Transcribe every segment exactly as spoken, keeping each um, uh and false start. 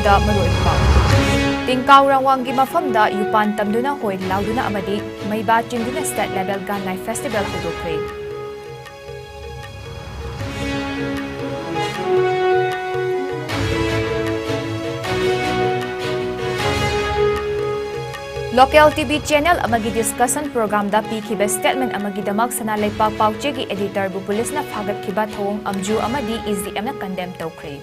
ꯗ ꯃꯔꯨꯑꯣꯏꯕ ꯄꯥꯎ꯫ ꯇꯤꯡꯀꯥꯎ ꯔꯥꯡꯋꯥꯡꯒꯤ ꯃꯐꯝꯗ ꯌꯨꯄꯥꯟ ꯇꯝꯗꯨꯅ ꯍꯣꯏ ꯂꯥꯎꯗꯨꯅ ꯑꯃꯗꯤ ꯃꯩꯕꯥ ꯆꯤꯡꯗꯨꯅ State Level ꯒꯥꯟꯉꯥꯏ Festival ꯍꯧꯗꯣꯛꯈ꯭ꯔꯦ꯫ Local T V channel ꯑꯃꯒꯤ discussion program ꯗ ꯄꯤꯈꯤꯕ statement ꯑꯃꯒꯤꯗꯃꯛ ꯁꯅꯥ ꯂꯩꯄꯥꯛ ꯄꯥꯎꯆꯦꯒꯤ editor ꯕꯨ police ꯅ ꯐꯥꯒꯠꯈꯤꯕ ꯊꯧꯑꯣꯡ ꯑꯝꯖꯨ ꯑꯃꯗꯤ E G M ꯅ condemn ꯇꯧꯈ꯭ꯔꯦ꯫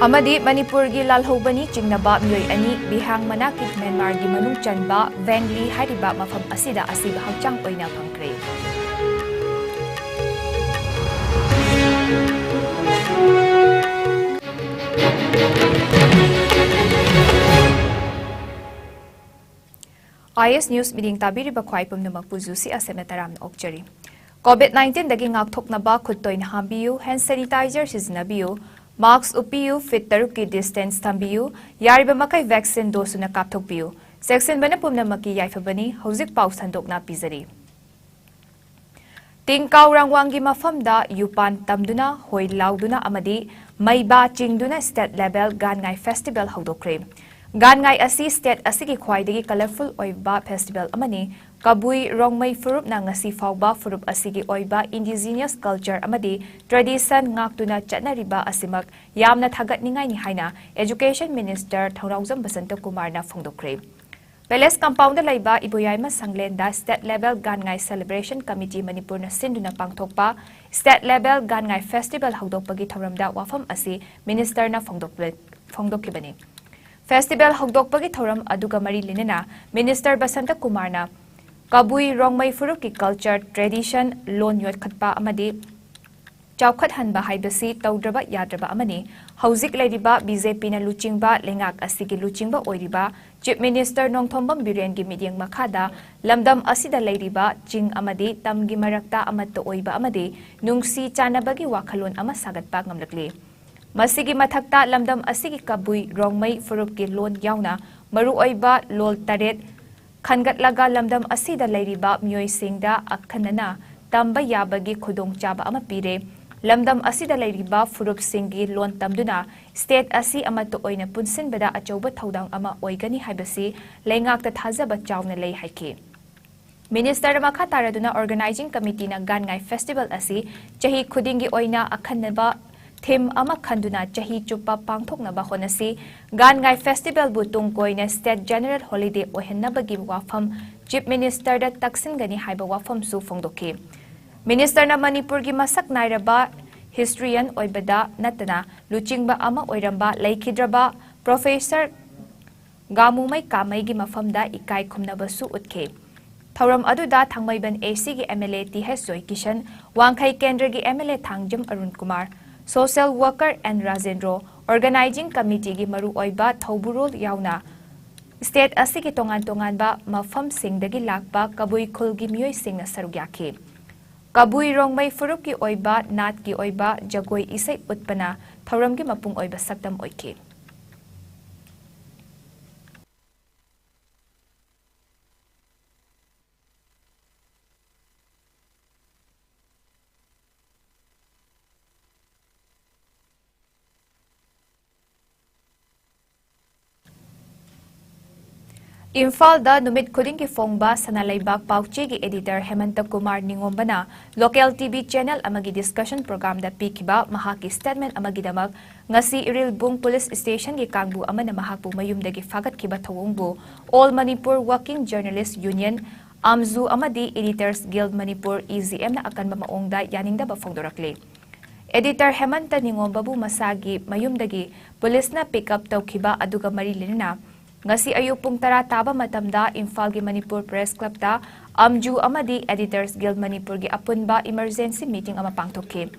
ꯑꯃꯗꯤ ꯃꯅꯤꯄꯨꯔꯒꯤ ꯂꯥꯜꯍꯧꯕꯅꯤ ꯆꯤꯡꯅꯕ ꯃꯤꯑꯣꯏ ꯑꯅꯤ ꯕꯤꯍꯥꯡ ꯃꯅꯥꯛꯀꯤ ꯃ꯭ꯌꯥꯟꯃꯥꯔꯒꯤ ꯃꯅꯨꯡ ꯆꯟꯕ ꯚꯦꯡꯂꯤ ꯍꯥꯏꯔꯤꯕ ꯃꯐꯝ ꯑꯁꯤꯗ ꯑꯁꯤꯕ ꯍꯛꯆꯥꯡ ꯑꯣꯏꯅ ꯐꯪꯈ꯭ꯔꯦ꯫ I S News ꯃꯤꯠꯌꯦꯡ ꯇꯥꯕꯤꯔꯤꯕ ꯈ꯭ꯋꯥꯏ ꯄꯨꯝꯅꯃꯛꯄꯨ ꯖꯨꯁꯤ ꯑꯁꯦꯠꯅ ꯇꯔꯥꯝꯅ ꯑꯣꯛꯆꯔꯤ꯫ COVID nineteen ꯗꯒꯤ ꯉꯥꯛꯊꯣꯛꯅꯕ ꯈꯨꯠ ꯇꯣꯏꯅ ꯍꯥꯝꯕꯤꯌꯨ, hand sanitizer ꯁꯤꯖꯤꯟꯅꯕꯤꯌꯨ, mask ꯎꯞꯄꯤꯌꯨ, feet ꯇꯔꯨꯛꯀꯤ distance ꯊꯝꯕꯤꯌꯨ, ꯌꯥꯔꯤꯕ ꯃꯈꯩ vaccine dose ꯁꯨꯅ ꯀꯥꯞꯊꯣꯛꯄꯤꯌꯨ꯫ ꯆꯦꯛꯁꯤꯟꯕꯅ ꯄꯨꯝꯅꯃꯛꯀꯤ ꯌꯥꯏꯐꯕꯅꯤ꯫ ꯍꯧꯖꯤꯛ ꯄꯥꯎ ꯁꯟꯗꯣꯛꯅ ꯄꯤꯖꯔꯤ꯫ ꯇꯤꯡꯀꯥꯎ ꯔꯥꯡꯋꯥꯡꯒꯤ ꯃꯐꯝꯗ ꯌꯨꯄꯥꯟ ꯇꯝꯗꯨꯅ, ꯍꯣꯏ ꯂꯥꯎꯗꯨꯅ ꯑꯃꯗꯤ ꯃꯩꯕꯥ ꯆꯤꯡꯗꯨꯅ State Level ꯒꯥꯟꯉꯥꯏ Festival ꯍꯧꯗꯣꯛꯈ꯭ꯔꯦ꯫ ꯒꯥꯟꯉꯥꯏ ꯑꯁꯤ state ꯑꯁꯤꯒꯤ ꯈ꯭ꯋꯥꯏꯗꯒꯤ colourful ꯑꯣꯏꯕ festival ꯑꯃꯅꯤ꯫ ꯀꯕꯨꯏ ꯔꯣꯡꯃꯩ ꯐꯨꯔꯨꯞꯅ ꯉꯁꯤ ꯐꯥꯎꯕ ꯐꯨꯔꯨꯞ ꯑꯁꯤꯒꯤ ꯑꯣꯏꯕ indigenous culture ꯑꯃꯗꯤ tradition ꯉꯥꯛꯇꯨꯅ ꯆꯠꯅꯔꯤꯕ ꯑꯁꯤꯃꯛ ꯌꯥꯝꯅ ꯊꯥꯒꯠꯅꯤꯡꯉꯥꯏꯅꯤ ꯍꯥꯏꯅ Education Minister ꯊꯧꯅꯥꯎꯖꯝ ꯕꯁꯟꯇ ꯀꯨꯃꯥꯔꯅ ꯐꯣꯡꯗꯣꯛꯈ꯭ꯔꯦ꯫ Palace compound ꯗ ꯂꯩꯕ ꯏꯕꯣꯌꯥꯏꯃ ꯁꯪꯂꯦꯟꯗ State Level ꯒꯥꯟꯉꯥꯏ Celebration Committee ꯃꯅꯤꯄꯨꯔꯅ ꯁꯤꯟꯗꯨꯅ ꯄꯥꯡꯊꯣꯛꯄ State Level ꯒꯥꯟꯉꯥꯏ Festival ꯍꯧꯗꯣꯛꯄꯒꯤ ꯊꯧꯔꯝꯗ ꯋꯥꯐꯝ ꯑꯁꯤ minister ꯅ ꯐꯣꯡꯗꯣꯛꯄ-, ꯐꯣꯡꯗꯣꯛꯈꯤꯕꯅꯤ꯫ Festival ꯍꯧꯗꯣꯛꯄꯒꯤ ꯊꯧꯔꯝ ꯑꯗꯨꯒ ꯃꯔꯤ ꯂꯩꯅꯅ Minister ꯕꯁꯟꯇ ꯀꯨꯃꯥꯔꯅ ꯀꯕꯨꯏ ꯔꯣꯡꯃꯩ ꯐꯨꯔꯨꯞꯀꯤ culture, tradition, ꯂꯣꯟ ꯌꯣꯛꯈꯠꯄ ꯑꯃꯗꯤ ꯆꯥꯎꯈꯠꯍꯟꯕ ꯍꯥꯏꯕꯁꯤ ꯇꯧꯗ꯭ꯔꯕ ꯌꯥꯗ꯭ꯔꯕ ꯑꯃꯅꯤ꯫ ꯍꯧꯖꯤꯛ ꯂꯩꯔꯤꯕ B J P ꯅ ꯂꯨꯆꯤꯡꯕ ꯂꯩꯉꯥꯛ ꯑꯁꯤꯒꯤ ꯂꯨꯆꯤꯡꯕ ꯑꯣꯏꯔꯤꯕ Chief Minister ꯅꯣꯡꯊꯣꯝꯕꯝ ꯕꯤꯔꯦꯟꯒꯤ ꯃꯤꯠꯌꯦꯡ ꯃꯈꯥꯗ ꯂꯝꯗꯝ ꯑꯁꯤꯗ ꯂꯩꯔꯤꯕ ꯆꯤꯡ ꯑꯃꯗꯤ ꯇꯝꯒꯤ ꯃꯔꯛꯇ ꯑꯃꯠꯇ ꯑꯣꯏꯕ ꯑꯃꯗꯤ ꯅꯨꯡꯁꯤ ꯆꯥꯟꯅꯕꯒꯤ ꯋꯥꯈꯜꯂꯣꯟ ꯑꯃ ꯁꯥꯒꯠꯄ ꯉꯝꯂꯛꯂꯤ꯫ ꯃꯁꯤꯒꯤ ꯃꯊꯛꯇ ꯂꯝꯗꯝ ꯑꯁꯤꯒꯤ ꯀꯕꯨꯏ ꯔꯣꯡꯃꯩ ꯐꯨꯔꯨꯞꯀꯤ ꯂꯣꯟ ꯌꯥꯎꯅ ꯃꯔꯨꯑꯣꯏꯕ ꯂꯣꯜ ꯇꯔꯦꯠ ꯈꯟꯒꯠꯂꯒ ꯂꯝꯗꯝ ꯑꯁꯤꯗ ꯂꯩꯔꯤꯕ ꯃꯤꯑꯣꯏꯁꯤꯡꯗ ꯑꯈꯟꯅꯅ ꯇꯝꯕ ꯌꯥꯕꯒꯤ ꯈꯨꯗꯣꯡꯆꯥꯕ ꯑꯃ ꯄꯤꯔꯦ꯫ ꯂꯝꯗꯝ ꯑꯁꯤꯗ ꯂꯩꯔꯤꯕ ꯐꯨꯔꯨꯞꯁꯤꯡꯒꯤ ꯂꯣꯟ ꯇꯝꯗꯨꯅ state ꯑꯁꯤ ꯑꯃꯠꯇ ꯑꯣꯏꯅ ꯄꯨꯟꯁꯤꯟꯕꯗ ꯑꯆꯧꯕ ꯊꯧꯗꯥꯡ ꯑꯃ ꯑꯣꯏꯒꯅꯤ ꯍꯥꯏꯕꯁꯤ ꯂꯩꯉꯥꯛꯇ ꯊꯥꯖꯕ ꯆꯥꯎꯅ ꯂꯩ ꯍꯥꯏꯈꯤ꯫ Minister ꯃꯈꯥ ꯇꯥꯔꯗꯨꯅ organizing committeeꯅ ꯒꯥꯟꯉꯥꯏ festival ꯑꯁꯤ ꯆꯍꯤ ꯈꯨꯗꯤꯡꯒꯤ ꯑꯣꯏꯅ ꯑꯈꯟꯅꯕ theme ꯑꯃ ꯈꯟꯗꯨꯅ ꯆꯍꯤ ꯆꯨꯞꯄ ꯄꯥꯡꯊꯣꯛꯅꯕ ꯍꯣꯠꯅꯁꯤ꯫ ꯒꯥꯟꯉꯥꯏ festivalꯕꯨ ꯇꯨꯡ ꯀꯣꯏꯅ state general holiday ꯑꯣꯏꯍꯟꯅꯕꯒꯤ ꯋꯥꯐꯝ Chief Ministerꯗ ꯇꯛꯁꯤꯟꯒꯅꯤ ꯍꯥꯏꯕ ꯋꯥꯐꯝꯁꯨ ꯐꯣꯡꯗꯣꯛꯈꯤ꯫ Ministerꯅ ꯃꯅꯤꯄꯨꯔꯒꯤ ꯃꯁꯛ ꯅꯥꯏꯔꯕ historian ꯑꯣꯏꯕꯗ ꯅꯠꯇꯅ ꯂꯨꯆꯤꯡꯕ ꯑꯃ ꯑꯣꯏꯔꯝꯕ ꯂꯩꯈꯤꯗ꯭ꯔꯕ Professor ꯒꯥꯃꯨꯃꯩ ꯀꯥꯃꯩꯒꯤ ꯃꯐꯝꯗ ꯏꯀꯥꯏ ꯈꯨꯝꯅꯕꯁꯨ ꯎꯠꯈꯤ꯫ ꯊꯧꯔꯝ ꯑꯗꯨꯗ ꯊꯥꯡꯃꯩꯕꯟ ACꯒꯤ MLA T H Joykishan, Wangkhei ꯀꯦꯟꯗ꯭ꯔꯒꯤ MLA Thangjam Arun Kumar, social worker N Rajendro, organizing committeeꯒꯤ ꯃꯔꯨꯑꯣꯏꯕ ꯊꯧꯕꯨꯔꯣꯜ ꯌꯥꯎꯅ state ꯑꯁꯤꯒꯤ ꯇꯣꯉꯥꯟ ꯇꯣꯉꯥꯟꯕ ꯃꯐꯝꯁꯤꯡꯗꯒꯤ ꯂꯥꯛꯄ ꯀꯕꯨꯏ ꯈꯨꯜꯒꯤ ꯃꯤꯑꯣꯏꯁꯤꯡꯅ ꯁꯔꯨꯛ ꯌꯥꯈꯤ꯫ ꯀꯕꯨꯏ ꯔꯣꯡꯃꯩ ꯐꯨꯔꯨꯞꯀꯤ ꯑꯣꯏꯕ ꯅꯥꯠꯀꯤ ꯑꯣꯏꯕ ꯖꯒꯣꯏ ꯏꯁꯩ ꯎꯠꯄꯅ ꯊꯧꯔꯝꯒꯤ ꯃꯄꯨꯡ ꯑꯣꯏꯕ ꯁꯛꯇꯝ ꯑꯣꯏꯈꯤ꯫ ꯏꯝꯐꯥꯜꯗ ꯅꯨꯃꯤꯠ ꯈꯨꯗꯤꯡꯒꯤ ꯐꯣꯡꯕ ꯁꯅꯥ ꯂꯩꯕꯥꯛ ꯄꯥꯎꯆꯦꯒꯤ editor ꯍꯦꯃꯟꯇ Kumar ꯅꯤꯉꯣꯝꯕꯅ local TV channel ꯑꯃꯒꯤ discussion programꯗ ꯄꯤꯈꯤꯕ ꯃꯍꯥꯛꯀꯤ statement ꯑꯃꯒꯤꯗꯃꯛ ꯉꯁꯤ ꯏꯔꯤꯜꯕꯨꯡ police stationꯒꯤ ꯀꯥꯡꯕꯨ ꯑꯃꯅ ꯃꯍꯥꯛꯄꯨ ꯃꯌꯨꯝꯗꯒꯤ ꯐꯥꯒꯠꯈꯤꯕ ꯊꯧꯑꯣꯡꯕꯨ All Manipur Working Journalist Union, ꯑꯥꯝꯖꯨ ꯑꯃꯗꯤ Editors Guild Manipur, EGMꯅ ꯑꯀꯟꯕ ꯃꯑꯣꯡꯗ ꯌꯥꯅꯤꯡꯗꯕ ꯐꯣꯡꯗꯣꯔꯛꯂꯤ꯫ Editor ꯍꯦꯃꯟꯇ ꯅꯤꯉꯣꯝꯕꯕꯨ ꯃꯁꯥꯒꯤ ꯃꯌꯨꯝꯗꯒꯤ ꯄꯨꯂꯤꯁꯅ pick up ꯇꯧꯈꯤꯕ ꯑꯗꯨꯒ ꯃꯔꯤ ꯂꯩꯅꯅ ꯉꯁꯤ ꯑꯌꯨꯛ ꯄꯨꯡ ꯇꯔꯥ ꯇꯥꯕ ꯃꯇꯝꯗ ꯏꯝꯐꯥꯜꯒꯤ ꯃꯅꯤꯄꯨꯔ Press Clubꯇ ꯑꯥꯝꯖꯨ ꯑꯃꯗꯤ Editors Guild Manipurꯒꯤ ꯑꯄꯨꯟꯕ emergency meeting ꯑꯃ ꯄꯥꯡꯊꯣꯛꯈꯤ꯫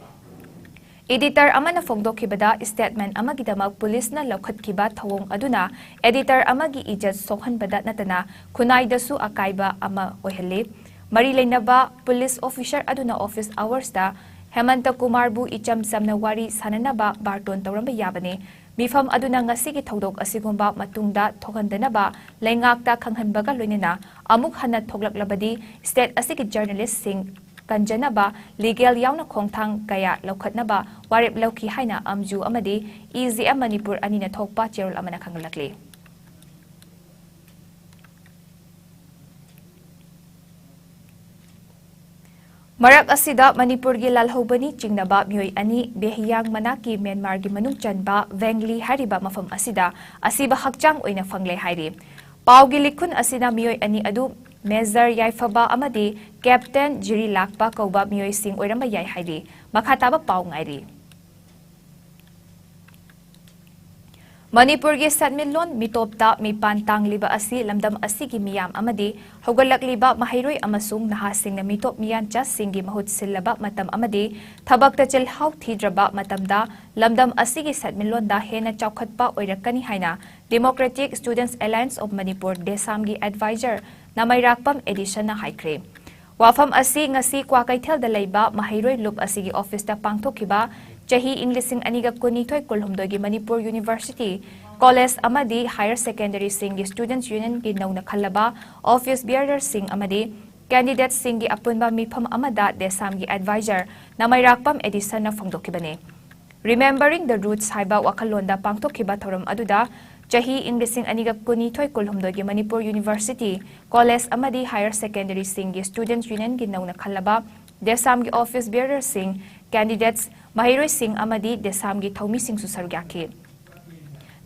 Editor ꯑꯃꯅ ꯐꯣꯡꯗꯣꯛꯈꯤꯕꯗ, statement ꯑꯃꯒꯤꯗꯃꯛ ꯄꯨꯂꯤꯁꯅ ꯂꯧꯈꯠꯈꯤꯕ ꯊꯧꯑꯣꯡ ꯑꯗꯨꯅ editor ꯑꯃꯒꯤ ꯏꯖꯠ ꯁꯣꯛꯍꯟꯕꯗ ꯅꯠꯇꯅ ꯈꯨꯟꯅꯥꯏꯗꯁꯨ ꯑꯀꯥꯏꯕ ꯑꯃ ꯑꯣꯏꯍꯜꯂꯤ꯫ ꯃꯔꯤ ꯂꯩꯅꯕ police officer ꯑꯗꯨꯅ office hoursꯇ ꯍꯦꯃꯟꯇ ꯀꯨꯃꯥꯔꯕꯨ ꯏꯆꯝ ꯆꯝꯅ ꯋꯥꯔꯤ ꯁꯥꯅꯅꯕ ꯕꯥꯔꯇꯣꯟ ꯇꯧꯔꯝꯕ ꯌꯥꯕꯅꯤ꯫ ꯃꯤꯐꯝ ꯑꯗꯨꯅ ꯉꯁꯤꯒꯤ ꯊꯧꯗꯣꯛ ꯑꯁꯤꯒꯨꯝꯕ ꯃꯇꯨꯡꯗ ꯊꯣꯛꯍꯟꯗꯅꯕ ꯂꯩꯉꯥꯛꯇ ꯈꯪꯍꯟꯕꯒ ꯂꯣꯏꯅꯅ ꯑꯃꯨꯛ ꯍꯟꯅ ꯊꯣꯛꯂꯛꯂꯕꯗꯤ state ꯑꯁꯤꯒꯤ journalistꯁꯤꯡ ꯀꯟꯖꯅꯕ legal ꯌꯥꯎꯅ ꯈꯣꯡꯊꯥꯡ ꯀꯌꯥ ꯂꯧꯈꯠꯅꯕ ꯋꯥꯔꯦꯞ ꯂꯧꯈꯤ ꯍꯥꯏꯅ ꯑꯝꯖꯨ ꯑꯃꯗꯤ EZM ꯃꯅꯤꯄꯨꯔ ꯑꯅꯤꯅ ꯊꯣꯛꯄ ꯆꯦꯔꯣꯜ ꯑꯃꯅ ꯈꯪꯍꯜꯂꯛꯂꯤ꯫ ꯃꯔꯛ ꯑꯁꯤꯗ ꯃꯅꯤꯄꯨꯔꯒꯤ ꯂꯥꯜꯍꯧꯕꯅꯤ ꯆꯤꯡꯅꯕ ꯃꯤꯑꯣꯏ ꯑꯅꯤ ꯕꯦꯍꯤꯌꯥꯡ ꯃꯅꯥꯛꯀꯤ ꯃ꯭ꯌꯥꯟꯃꯥꯔꯒꯤ ꯃꯅꯨꯡ ꯆꯟꯕ ꯚꯦꯡꯂꯤ ꯍꯥꯏꯔꯤꯕ ꯃꯐꯝ ꯑꯁꯤꯗ ꯑꯁꯤꯕ ꯍꯛꯆꯥꯡ ꯑꯣꯏꯅ ꯐꯪꯂꯦ ꯍꯥꯏꯔꯤ꯫ ꯄꯥꯎꯒꯤ ꯂꯤꯈꯨꯟ ꯑꯁꯤꯅ ꯃꯤꯑꯣꯏ ꯑꯅꯤ ꯑꯗꯨ Major ꯌꯥꯏꯐꯕ ꯑꯃꯗꯤ Captain ꯖꯤꯔꯤ ꯂꯥꯛꯄ ꯀꯧꯕ ꯃꯤꯑꯣꯏꯁꯤꯡ ꯑꯣꯏꯔꯝꯕ ꯌꯥꯏ ꯍꯥꯏꯔꯤ꯫ ꯃꯈꯥ ꯇꯥꯕ ꯄꯥꯎ ꯉꯥꯏꯔꯤ꯫ ꯃꯅꯤꯄꯨꯔꯒꯤ ꯁꯦꯟꯃꯤꯠꯂꯣꯟ ꯃꯤꯇꯣꯞꯇ ꯃꯤꯄꯥꯟ ꯇꯥꯡꯂꯤꯕ ꯑꯁꯤ ꯂꯝꯗꯝ ꯑꯁꯤꯒꯤ ꯃꯤꯌꯥꯝ ꯑꯃꯗꯤ ꯍꯧꯒꯠꯂꯛꯂꯤꯕ ꯃꯍꯩꯔꯣꯏ ꯑꯃꯁꯨꯡ ꯅꯍꯥꯁꯤꯡꯅ ꯃꯤꯇꯣꯞ ꯃꯤꯌꯥꯟꯆꯥꯁꯤꯡꯒꯤ ꯃꯍꯨꯠ ꯁꯤꯜꯂꯕ ꯃꯇꯝ ꯑꯃꯗꯤ ꯊꯕꯛꯇ ꯆꯤꯜꯍꯥꯎ ꯊꯤꯗ꯭ꯔꯕ ꯃꯇꯝꯗ ꯂꯝꯗꯝ ꯑꯁꯤꯒꯤ ꯁꯦꯟꯃꯤꯠꯂꯣꯟꯗ ꯍꯦꯟꯅ ꯆꯥꯎꯈꯠꯄ ꯑꯣꯏꯔꯛꯀꯅꯤ ꯍꯥꯏꯅ Democratic Students Alliance of Manipur, ꯗꯦꯁꯥꯝꯒꯤ advisor ꯅꯃꯩꯔꯥꯛꯄꯝ ꯑꯦꯗꯤꯁꯟꯅ ꯍꯥꯏꯈ꯭ꯔꯦ꯫ ꯋꯥꯐꯝ ꯑꯁꯤ ꯉꯁꯤ ꯀ꯭ꯋꯥꯀꯩꯊꯦꯜꯗ ꯂꯩꯕ ꯃꯍꯩꯔꯣꯏ ꯂꯨꯞ ꯑꯁꯤꯒꯤ officeꯇ ꯄꯥꯡꯊꯣꯛꯈꯤꯕ ꯆꯍꯤ ꯏꯪ ꯂꯤꯁꯤꯡ ꯑꯅꯤꯒ ꯀꯨꯟꯅꯤꯊꯣꯏ ꯀꯨꯟꯍꯨꯝꯗꯣꯏꯒꯤ ꯃꯅꯤꯄꯨꯔ University, College ꯑꯃꯗꯤ Higher Secondaryꯁꯤꯡꯒꯤ Students Unionꯒꯤ ꯅꯧꯅ ꯈꯜꯂꯕ office bearerꯁꯤꯡ ꯑꯃꯗꯤ candidatesꯁꯤꯡꯒꯤ ꯑꯄꯨꯟꯕ ꯃꯤꯐꯝ ꯑꯃꯗ ꯗꯦꯁꯥꯝꯒꯤ advisor ꯅꯃꯩꯔꯥꯛꯄꯝ ꯑꯦꯗꯤꯁꯟꯅ ꯐꯣꯡꯗꯣꯛꯈꯤꯕꯅꯤ꯫ Remembering the Roots ꯍꯥꯏꯕ ꯋꯥꯈꯜꯂꯣꯟꯗ ꯄꯥꯡꯊꯣꯛꯈꯤꯕ ꯊꯧꯔꯝ ꯑꯗꯨꯗ ꯆꯍꯤ ꯏꯪ ꯂꯤꯁꯤꯡ ꯑꯅꯤꯒ ꯀꯨꯟꯅꯤꯊꯣꯏ ꯀꯨꯟꯍꯨꯝꯗꯣꯏꯒꯤ ꯃꯅꯤꯄꯨꯔ University, College ꯑꯃꯗꯤ Higher Secondaryꯁꯤꯡꯒꯤ Students Unionꯒꯤ ꯅꯧꯅ ꯈꯜꯂꯕ ꯗꯦꯁꯥꯝꯒꯤ office bearerꯁꯤꯡ, candidates, ꯃꯍꯩꯔꯣꯏꯁꯤꯡ ꯑꯃꯗꯤ ꯗꯦꯁꯥꯝꯒꯤ ꯊꯧꯃꯤꯁꯤꯡꯁꯨ ꯁꯔꯨꯛ ꯌꯥꯈꯤ꯫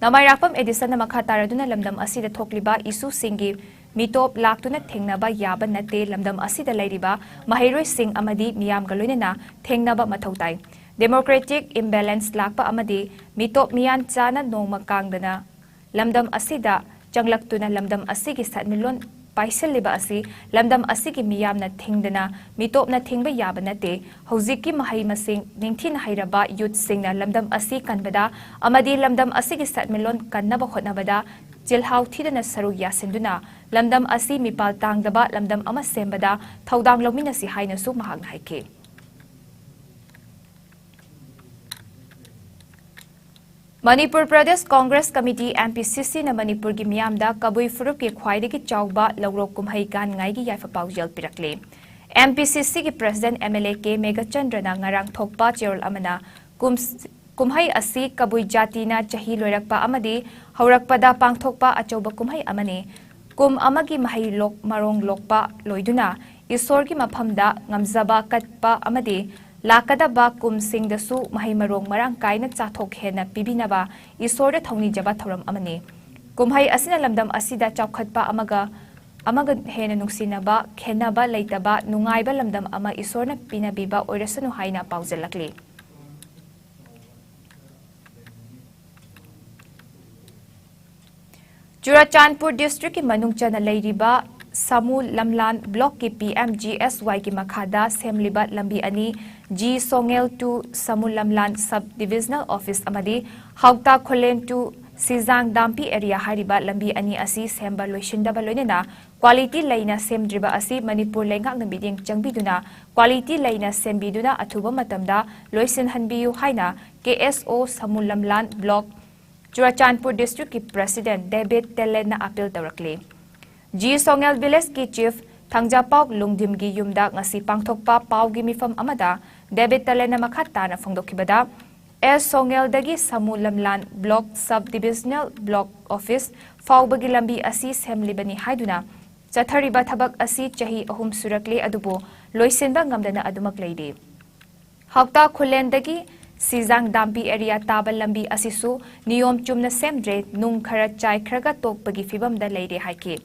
ꯅꯃꯥꯏꯔꯥꯛꯄꯝ ꯑꯦꯗꯤꯁꯟꯅ ꯃꯈꯥ ꯇꯥꯔꯗꯨꯅ ꯂꯝꯗꯝ ꯑꯁꯤꯗ ꯊꯣꯛꯂꯤꯕ issueꯁꯤꯡꯒꯤ ꯃꯤꯇꯣꯞ ꯂꯥꯛꯇꯨꯅ ꯊꯦꯡꯅꯕ ꯌꯥꯕ ꯅꯠꯇꯦ, ꯂꯝꯗꯝ ꯑꯁꯤꯗ ꯂꯩꯔꯤꯕ ꯃꯍꯩꯔꯣꯏꯁꯤꯡ ꯑꯃꯗꯤ ꯃꯤꯌꯥꯝꯒ ꯂꯣꯏꯅꯅ ꯊꯦꯡꯅꯕ ꯃꯊꯧ ꯇꯥꯏ꯫ Democratic imbalance ꯂꯥꯛꯄ ꯑꯃꯗꯤ ꯃꯤꯇꯣꯞ ꯃꯤꯌꯥꯟ ꯆꯥꯅ ꯅꯣꯡꯃ ꯀꯥꯡꯗꯅ ꯂꯝꯗꯝ ꯑꯁꯤꯗ ꯆꯪꯂꯛꯇꯨꯅ ꯂꯝꯗꯝ ꯑꯁꯤꯒꯤ ꯁꯦꯟꯃꯤꯠꯂꯣꯟ ꯄꯥꯏꯁꯤꯜꯂꯤꯕ ꯑꯁꯤ ꯂꯝꯗꯝ ꯑꯁꯤꯒꯤ ꯃꯤꯌꯥꯝꯅ ꯊꯤꯡꯗꯅ ꯃꯤꯇꯣꯞꯅ ꯊꯤꯡꯕ ꯌꯥꯕ ꯅꯠꯇꯦ꯫ ꯍꯧꯖꯤꯛꯀꯤ ꯃꯍꯩ ꯃꯁꯤꯡ ꯅꯤꯡꯊꯤꯅ ꯍꯩꯔꯕ youthꯁꯤꯡꯅ ꯂꯝꯗꯝ ꯑꯁꯤ ꯀꯟꯕꯗ ꯑꯃꯗꯤ ꯂꯝꯗꯝ ꯑꯁꯤꯒꯤ ꯁꯦꯟꯃꯤꯠꯂꯣꯟ ꯀꯟꯅꯕ ꯍꯣꯠꯅꯕꯗ ꯆꯤꯜꯍꯥꯎ ꯊꯤꯗꯅ ꯁꯔꯨꯛ ꯌꯥꯁꯤꯟꯗꯨꯅ ꯂꯝꯗꯝ ꯑꯁꯤ ꯃꯤꯄꯥꯜ ꯇꯥꯡꯗꯕ ꯂꯝꯗꯝ ꯑꯃ ꯁꯦꯝꯕꯗ ꯊꯧꯗꯥꯡ ꯂꯧꯃꯤꯟꯅꯁꯤ ꯍꯥꯏꯅꯁꯨ ꯃꯍꯥꯛꯅ ꯍꯥꯏꯈꯤ꯫ Manipur Pradesh Congress committee, M P C C, ꯅ ꯃꯅꯤꯄꯨꯔꯒꯤ ꯃꯤꯌꯥꯝꯗ ꯀꯕꯨꯏ ꯐꯨꯔꯨꯞꯀꯤ ꯈ꯭ꯋꯥꯏꯗꯒꯤ ꯆꯥꯎꯕ ꯂꯧꯔꯣꯛ ꯀꯨꯝꯍꯩ ꯒꯥꯟ ꯉꯥꯏꯒꯤ ꯌꯥꯏꯐ ꯄꯥꯎꯖꯦꯜ ꯄꯤꯔꯛꯂꯤ꯫ M P C C ꯒꯤ president M L A K ꯃꯦꯘꯆꯟꯗ꯭ꯔꯅ ꯉꯔꯥꯡ ꯊꯣꯛꯄ ꯆꯦꯔꯣꯜ ꯑꯃꯅ ꯀꯨꯝ-, ꯀꯨꯝꯍꯩ ꯑꯁꯤ ꯀꯕꯨꯏ ꯖꯥꯇꯤꯅ ꯆꯍꯤ ꯂꯣꯏꯔꯛꯄ ꯑꯃꯗꯤ ꯍꯧꯔꯛꯄꯗ ꯄꯥꯡꯊꯣꯛꯄ ꯑꯆꯧꯕ ꯀꯨꯝꯍꯩ ꯑꯃꯅꯤ꯫ ꯀꯨꯝ ꯑꯃꯒꯤ ꯃꯍꯩ ꯂꯣꯛ-, ꯃꯔꯣꯡ ꯂꯣꯛꯄ ꯂꯣꯏꯗꯨꯅ ꯏꯁꯣꯔꯒꯤ ꯃꯐꯝꯗ ꯉꯝꯖꯕ ꯀꯠꯄ ꯑꯃꯗꯤ ꯂꯥꯛꯀꯗꯕ ꯀꯨꯝꯁꯤꯡꯗꯁꯨ ꯃꯍꯩ ꯃꯔꯣꯡ ꯃꯔꯥꯡ ꯀꯥꯏꯅ ꯆꯥꯊꯣꯛ ꯍꯦꯟꯅ ꯄꯤꯕꯤꯅꯕ ꯏꯁꯣꯔꯗ ꯊꯧꯅꯤꯖꯕ ꯊꯧꯔꯝ ꯑꯃꯅꯤ꯫ ꯀꯨꯝꯍꯩ ꯑꯁꯤꯅ ꯂꯝꯗꯝ ꯑꯁꯤꯗ ꯆꯥꯎꯈꯠꯄ ꯑꯃꯒ ꯑꯃꯒ ꯍꯦꯟꯅ ꯅꯨꯡꯁꯤꯅꯕ, ꯈꯦꯟꯅꯕ ꯂꯩꯇꯕ ꯅꯨꯡꯉꯥꯏꯕ ꯂꯝꯗꯝ ꯑꯃ ꯏꯁꯣꯔꯅ ꯄꯤꯅꯕꯤꯕ ꯑꯣꯏꯔꯁꯅꯨ ꯍꯥꯏꯅ ꯄꯥꯎꯖꯦꯜꯂꯛꯂꯤ꯫ ꯆꯨꯔꯥꯆꯥꯟꯄꯨꯔ ꯗꯤꯁꯇ꯭ꯔꯤꯛꯀꯤ ꯃꯅꯨꯡ ꯆꯟꯅ ꯂꯩꯔꯤꯕ ꯁꯥꯃꯨ ꯂꯝꯂꯥꯟ ꯕ꯭ꯂꯣꯛꯀꯤ P M G S Y ꯒꯤ ꯃꯈꯥꯗ ꯁꯦꯝꯂꯤꯕ ꯂꯝꯕꯤ ꯑꯅꯤ, G Songel to ꯁꯥꯃꯨ ꯂꯝꯂꯥꯟ ꯁꯕ ꯗꯤꯚꯤꯖꯅꯦꯜ ꯑꯣꯐꯤꯁ ꯑꯃꯗꯤ ꯍꯥꯎꯇꯥ ꯈꯨꯂꯦꯟ to ꯁꯤꯖꯥꯡ ꯗꯥꯝꯄꯤ ꯑꯦꯔꯤꯌꯥ ꯍꯥꯏꯔꯤꯕ ꯂꯝꯕꯤ ꯑꯅꯤ ꯑꯁꯤ ꯁꯦꯝꯕ ꯂꯣꯏꯁꯤꯟꯗꯕ ꯂꯣꯏꯅꯅ ꯀ꯭ꯋꯥꯂꯤꯇꯤ ꯂꯩꯅ ꯁꯦꯝꯗ꯭ꯔꯤꯕ ꯑꯁꯤ ꯃꯅꯤꯄꯨꯔ ꯂꯩꯉꯥꯛꯅ ꯃꯤꯠꯌꯦꯡ ꯆꯪꯕꯤꯗꯨꯅ ꯀ꯭ꯋꯥꯂꯤꯇꯤ ꯂꯩꯅ ꯁꯦꯝꯕꯤꯗꯨꯅ ꯑꯊꯨꯕ ꯃꯇꯝꯗ ꯂꯣꯏꯁꯤꯟꯍꯟꯕꯤꯌꯨ ꯍꯥꯏꯅ K S O ꯁꯥꯃꯨ ꯂꯝꯂꯥꯟ ꯕ꯭ꯂꯣꯛ ꯆꯨꯔꯥꯆꯥꯟꯄꯨꯔ ꯗꯤꯁꯇ꯭ꯔꯤꯛꯀꯤ ꯄ꯭ꯔꯦꯁꯤꯗꯦꯟꯠ ꯗꯦꯕꯤꯗ ꯇꯦꯂꯦꯟꯅ ꯑꯥꯄꯤꯜ ꯇꯧꯔꯛꯂꯤ꯫ G Songel ꯚꯤꯂꯦꯖꯀꯤ ꯆꯤꯐ ꯊꯥꯡꯖꯥꯄꯥꯎ ꯂꯨꯡꯗꯤꯝꯒꯤ ꯌꯨꯝꯗ ꯉꯁꯤ ꯄꯥꯡꯊꯣꯛꯄ ꯄꯥꯎꯒꯤ ꯃꯤꯐꯝ ꯑꯃꯗ ꯗꯦꯕꯤꯗ ꯇꯦꯂꯦꯟꯅ ꯃꯈꯥ ꯇꯥꯅ ꯐꯣꯡꯗꯣꯛꯈꯤꯕꯗ, ꯑꯦꯁ ꯁꯣꯉꯦꯜꯗꯒꯤ ꯁꯥꯃꯨ ꯂꯝꯂꯥꯟ block sub divisional block office ꯐꯥꯎꯕꯒꯤ ꯂꯝꯕꯤ ꯑꯁꯤ ꯁꯦꯝꯂꯤꯕꯅꯤ ꯍꯥꯏꯗꯨꯅ, ꯆꯠꯊꯔꯤꯕ ꯊꯕꯛ ꯑꯁꯤ ꯆꯍꯤ ꯑꯍꯨꯝ ꯁꯨꯔꯛꯂꯦ, ꯑꯗꯨꯕꯨ ꯂꯣꯏꯁꯤꯟꯕ ꯉꯝꯗꯅ ꯑꯗꯨꯃꯛ ꯂꯩꯔꯤ꯫ ꯍꯥꯎꯇꯥ ꯈꯨꯂꯦꯟꯗꯒꯤ ꯁꯤꯖꯥꯡ ꯗꯥꯝꯕꯤ ꯑꯦꯔꯤꯌꯥ ꯇꯥꯕ ꯂꯝꯕꯤ ꯑꯁꯤꯁꯨ ꯅꯤꯌꯣꯝ ꯆꯨꯝꯅ ꯁꯦꯝꯗ꯭ꯔꯦ, ꯅꯨꯡ ꯈꯔ ꯆꯥꯏꯈ꯭ꯔꯒ ꯇꯣꯛꯄꯒꯤ ꯐꯤꯕꯝꯗ ꯂꯩꯔꯦ ꯍꯥꯏꯈꯤ꯫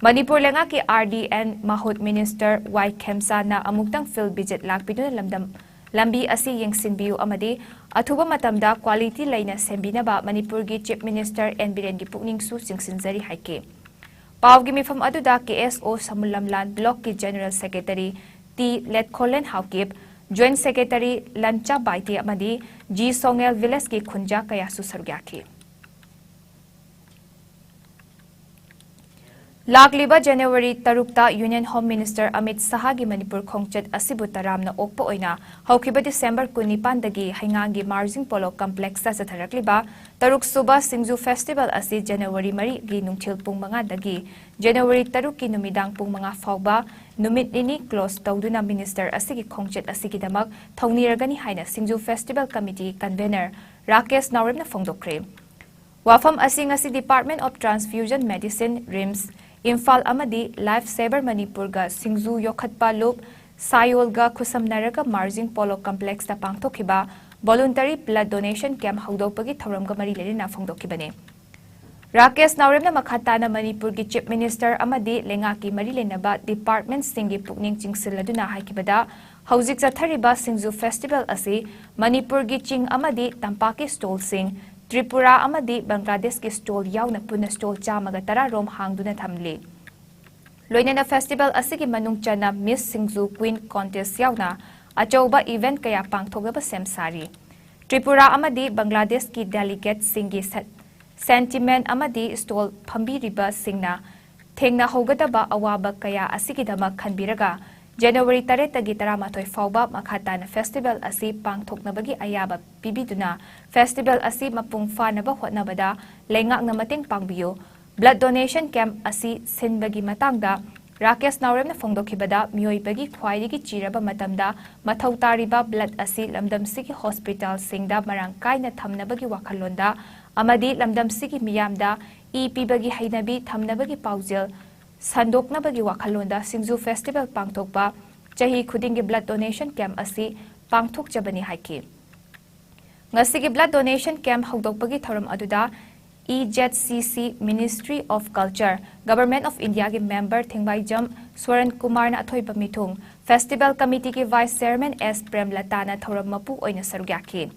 ꯃꯅꯤꯄꯨꯔ ꯂꯩꯉꯥꯛꯀꯤ R D and ꯃꯍꯨꯠ ꯃꯤꯅꯤꯁꯇꯔ ꯋꯥꯏ ꯈꯦꯝꯆꯥꯅ ꯑꯃꯨꯛꯇꯪ ꯐꯤꯜꯗ ꯚꯤꯖꯤꯠ ꯂꯥꯛꯄꯤꯗꯨꯅ ꯂꯝꯗꯝ, ꯂꯝꯕꯤ ꯑꯁꯤ ꯌꯦꯡꯁꯤꯟꯕꯤꯌꯨ ꯑꯃꯗꯤ ꯑꯊꯨꯕ ꯃꯇꯝꯗ ꯀ꯭ꯋꯥꯂꯤꯇꯤ ꯂꯩꯅ ꯁꯦꯝꯕꯤꯅꯕ ꯃꯅꯤꯄꯨꯔꯒꯤ ꯆꯤꯐ ꯃꯤꯅꯤꯁꯇꯔ ꯑꯦꯟ ꯕꯤꯔꯦꯟꯒꯤ ꯄꯨꯛꯅꯤꯡꯁꯨ ꯆꯤꯡꯁꯤꯟꯖꯔꯤ ꯍꯥꯏꯈꯤ꯫ ꯄꯥꯎꯒꯤ ꯃꯤꯐꯝ ꯑꯗꯨꯗ K S O ꯁꯃꯨ ꯂꯝꯂꯥꯟ ꯕ꯭ꯂꯣꯛꯀꯤ general secretary T Letkholen Haokip, joint secretary Lancha Baite ꯑꯃꯗꯤ ꯖꯤ ꯁꯣꯉꯦꯜ ꯚꯤꯂꯦꯖꯀꯤ ꯈꯨꯟꯖꯥ ꯀꯌꯥꯁꯨ ꯁꯔꯨꯛ ꯌꯥꯈꯤ꯫ ꯂꯥꯛꯂꯤꯕ ꯖꯅꯋꯥꯔꯤ ꯇꯔꯨꯛꯇ Union Home Minister Amit ꯁꯍꯥꯒꯤ Manipur ꯈꯣꯡꯆꯠ ꯑꯁꯤꯕꯨ ꯇꯔꯥꯝꯅ ꯑꯣꯛꯄ ꯑꯣꯏꯅ ꯍꯧꯈꯤꯕ ꯗꯤꯁꯦꯝꯕꯔ ꯀꯨꯟꯅꯤꯄꯥꯟꯗꯒꯤ ꯍꯩꯉꯥꯡꯒꯤ ꯃꯥꯔꯖꯤꯡ ꯄꯣꯂꯣ ꯀꯝꯄ꯭ꯂꯦꯛꯁꯇ ꯆꯠꯊꯔꯛꯂꯤꯕ ꯇꯔꯨꯛ ꯁꯨꯕ ꯁꯤꯡꯖꯨ ꯐꯦꯁꯇꯤꯚꯦꯜ ꯑꯁꯤ ꯖꯅꯋꯥꯔꯤ ꯃꯔꯤꯒꯤ ꯅꯨꯡꯊꯤꯜ ꯄꯨꯡ ꯃꯉꯥꯗꯒꯤ ꯖꯅꯋꯥꯔꯤ ꯇꯔꯨꯛꯀꯤ ꯅꯨꯃꯤꯗꯥꯡ ꯄꯨꯡ ꯃꯉꯥ ꯐꯥꯎꯕ ꯅꯨꯃꯤꯠ ꯅꯤꯅꯤ ꯀ꯭ꯂꯣꯖ ꯇꯧꯗꯨꯅ ꯃꯤꯅꯤꯁꯇꯔ ꯑꯁꯤꯒꯤ ꯈꯣꯡꯆꯠ ꯑꯁꯤꯒꯤꯗꯃꯛ ꯊꯧꯅꯤꯔꯒꯅꯤ ꯍꯥꯏꯅ ꯁꯤꯡꯖꯨ ꯐꯦꯁꯇꯤꯚꯦꯜ ꯀꯃꯤꯇꯤ ꯀꯟꯚꯦꯅꯔ ꯔꯥꯀꯦꯁ ꯅꯥꯎꯔꯦꯝꯅ ꯐꯣꯡꯗꯣꯛꯈ꯭ꯔꯦ꯫ ꯋꯥꯐꯝ ꯑꯁꯤ ꯉꯁꯤ Department of Transfusion Medicine, RIMS, Imphal ꯑꯃꯗꯤ Life Saver ꯃꯅꯤꯄꯨꯔꯒ ꯁꯤꯡꯖꯨ ꯌꯣꯛꯈꯠꯄ ꯂꯨꯞ ꯁꯥꯌꯣꯜꯒ ꯈꯨꯠꯁꯝꯅꯔꯒ ꯃꯥꯔꯖꯤꯡ ꯄꯣꯂꯣ ꯀꯝꯄ꯭ꯂꯦꯛꯁꯇ ꯄꯥꯡꯊꯣꯛꯈꯤꯕ voluntary blood donation camp ꯍꯧꯗꯣꯛꯄꯒꯤ ꯊꯧꯔꯝꯒ ꯃꯔꯤ ꯂꯩꯅꯅ ꯐꯣꯡꯗꯣꯛꯈꯤꯕꯅꯤ꯫ ꯔꯥꯀꯦꯁ ꯅꯥꯎꯔꯦꯝꯅ ꯃꯈꯥ ꯇꯥꯅ ꯃꯅꯤꯄꯨꯔꯒꯤ Chief Minister ꯑꯃꯗꯤ ꯂꯩꯉꯥꯛꯀꯤ ꯃꯔꯤ ꯂꯩꯅꯕ departmentꯁꯤꯡꯒꯤ ꯄꯨꯛꯅꯤꯡ ꯆꯤꯡꯁꯤꯜꯂꯗꯨꯅ ꯍꯥꯏꯈꯤꯕꯗ, ꯍꯧꯖꯤꯛ ꯆꯠꯊꯔꯤꯕ ꯁꯤꯡꯖꯨ ꯐꯦꯁꯇꯤꯚꯦꯜ ꯑꯁꯤ ꯃꯅꯤꯄꯨꯔꯒꯤ ꯆꯤꯡ ꯑꯃꯗꯤ ꯇꯝꯄꯥꯛꯀꯤ stallꯁꯤꯡ, ꯇ꯭ꯔꯤꯄꯨꯔꯥ ꯑꯃꯗꯤ ꯕꯪꯒ꯭ꯂꯥꯗꯦꯁꯀꯤ stall ꯌꯥꯎꯅ ꯄꯨꯟꯅ stall ꯆꯥꯝꯃꯒ ꯇꯔꯥ ꯔꯣꯝ ꯍꯥꯡꯗꯨꯅ ꯊꯝꯂꯤ꯫ ꯂꯣꯏꯅꯅ ꯐꯦꯁꯇꯤꯚꯦꯜ ꯑꯁꯤꯒꯤ ꯃꯅꯨꯡ ꯆꯟꯅ Miss ꯁꯤꯡꯖꯨ Queen contest ꯌꯥꯎꯅ ꯑꯆꯧꯕ event ꯀꯌꯥ ꯄꯥꯡꯊꯣꯛꯅꯕ ꯁꯦꯝ ꯁꯥꯔꯤ꯫ ꯇ꯭ꯔꯤꯄꯨꯔꯥ ꯑꯃꯗꯤ ꯕꯪꯒ꯭ꯂꯥꯗꯦꯁꯀꯤ delegateꯁꯤꯡꯒꯤ ꯁꯦ-, sentiment ꯑꯃꯗꯤ stall ꯐꯝꯕꯤꯔꯤꯕꯁꯤꯡꯅ ꯊꯦꯡꯅꯍꯧꯒꯗꯕ ꯑꯋꯥꯕ ꯀꯌꯥ ꯑꯁꯤꯒꯤꯗꯃꯛ ꯈꯟꯕꯤꯔꯒ, ꯖꯅꯋꯥꯔꯤ ꯇꯔꯦꯠꯇꯒꯤ ꯇꯔꯥꯃꯥꯊꯣꯏ ꯐꯥꯎꯕ ꯃꯈꯥ ꯇꯥꯅ ꯐꯦꯁꯇꯤꯚꯦꯜ ꯑꯁꯤ ꯄꯥꯡꯊꯣꯛꯅꯕꯒꯤ ꯑꯌꯥꯕ ꯄꯤꯕꯤꯗꯨꯅ, ꯐꯦꯁꯇꯤꯚꯦꯜ ꯑꯁꯤ ꯃꯄꯨꯡ ꯐꯥꯅꯕ ꯍꯣꯠꯅꯕꯗ ꯂꯩꯉꯥꯛꯅ ꯃꯇꯦꯡ ꯄꯥꯡꯕꯤꯌꯨ꯫ Blood donation camp ꯑꯁꯤ ꯁꯤꯟꯕꯒꯤ ꯃꯇꯥꯡꯗ ꯔꯥꯀꯦꯁ ꯅꯥꯎꯔꯦꯝꯅ ꯐꯣꯡꯗꯣꯛꯈꯤꯕꯗ, ꯃꯤꯑꯣꯏꯕꯒꯤ ꯈ꯭ꯋꯥꯏꯗꯒꯤ ꯆꯤꯔꯕ ꯃꯇꯝꯗ ꯃꯊꯧ ꯇꯥꯔꯤꯕ blood ꯑꯁꯤ ꯂꯝꯗꯝꯁꯤꯒꯤ hospitalꯁꯤꯡꯗ ꯃꯔꯥꯡ ꯀꯥꯏꯅ ꯊꯝꯅꯕꯒꯤ ꯋꯥꯈꯜꯂꯣꯟꯗ ꯑꯃꯗꯤ ꯂꯝꯗꯝꯁꯤꯒꯤ ꯃꯤꯌꯥꯝꯗ ꯏ ꯄꯤꯕꯒꯤ ꯍꯩꯅꯕꯤ ꯊꯝꯅꯕꯒꯤ ꯄꯥꯎꯖꯦꯜ ꯁꯟꯗꯣꯛꯅꯕꯒꯤ ꯋꯥꯈꯜꯂꯣꯟꯗ ꯁꯤꯡꯖꯨ ꯐꯦꯁꯇꯤꯚꯦꯜ ꯄꯥꯡꯊꯣꯛꯄ ꯆꯍꯤ ꯈꯨꯗꯤꯡꯒꯤ blood donation camp ꯑꯁꯤ ꯄꯥꯡꯊꯣꯛꯆꯕꯅꯤ ꯍꯥꯏꯈꯤ꯫ ꯉꯁꯤꯒꯤ blood donation camp ꯍꯧꯗꯣꯛꯄꯒꯤ ꯊꯧꯔꯝ ꯑꯗꯨꯗ E Z C C, Ministry of Culture, Government of Indiaꯒꯤ member ꯊꯦꯡꯕꯥꯏꯖꯝ Swaran ꯀꯨꯃꯥꯔꯅ ꯑꯊꯣꯏꯕ ꯃꯤꯊꯨꯡ, festival committeeꯒꯤ vice chairman S ꯄ꯭ꯔꯦꯝꯂꯇꯥꯅ ꯊꯧꯔꯝ ꯃꯄꯨ ꯑꯣꯏꯅ ꯁꯔꯨꯛ ꯌꯥꯈꯤ꯫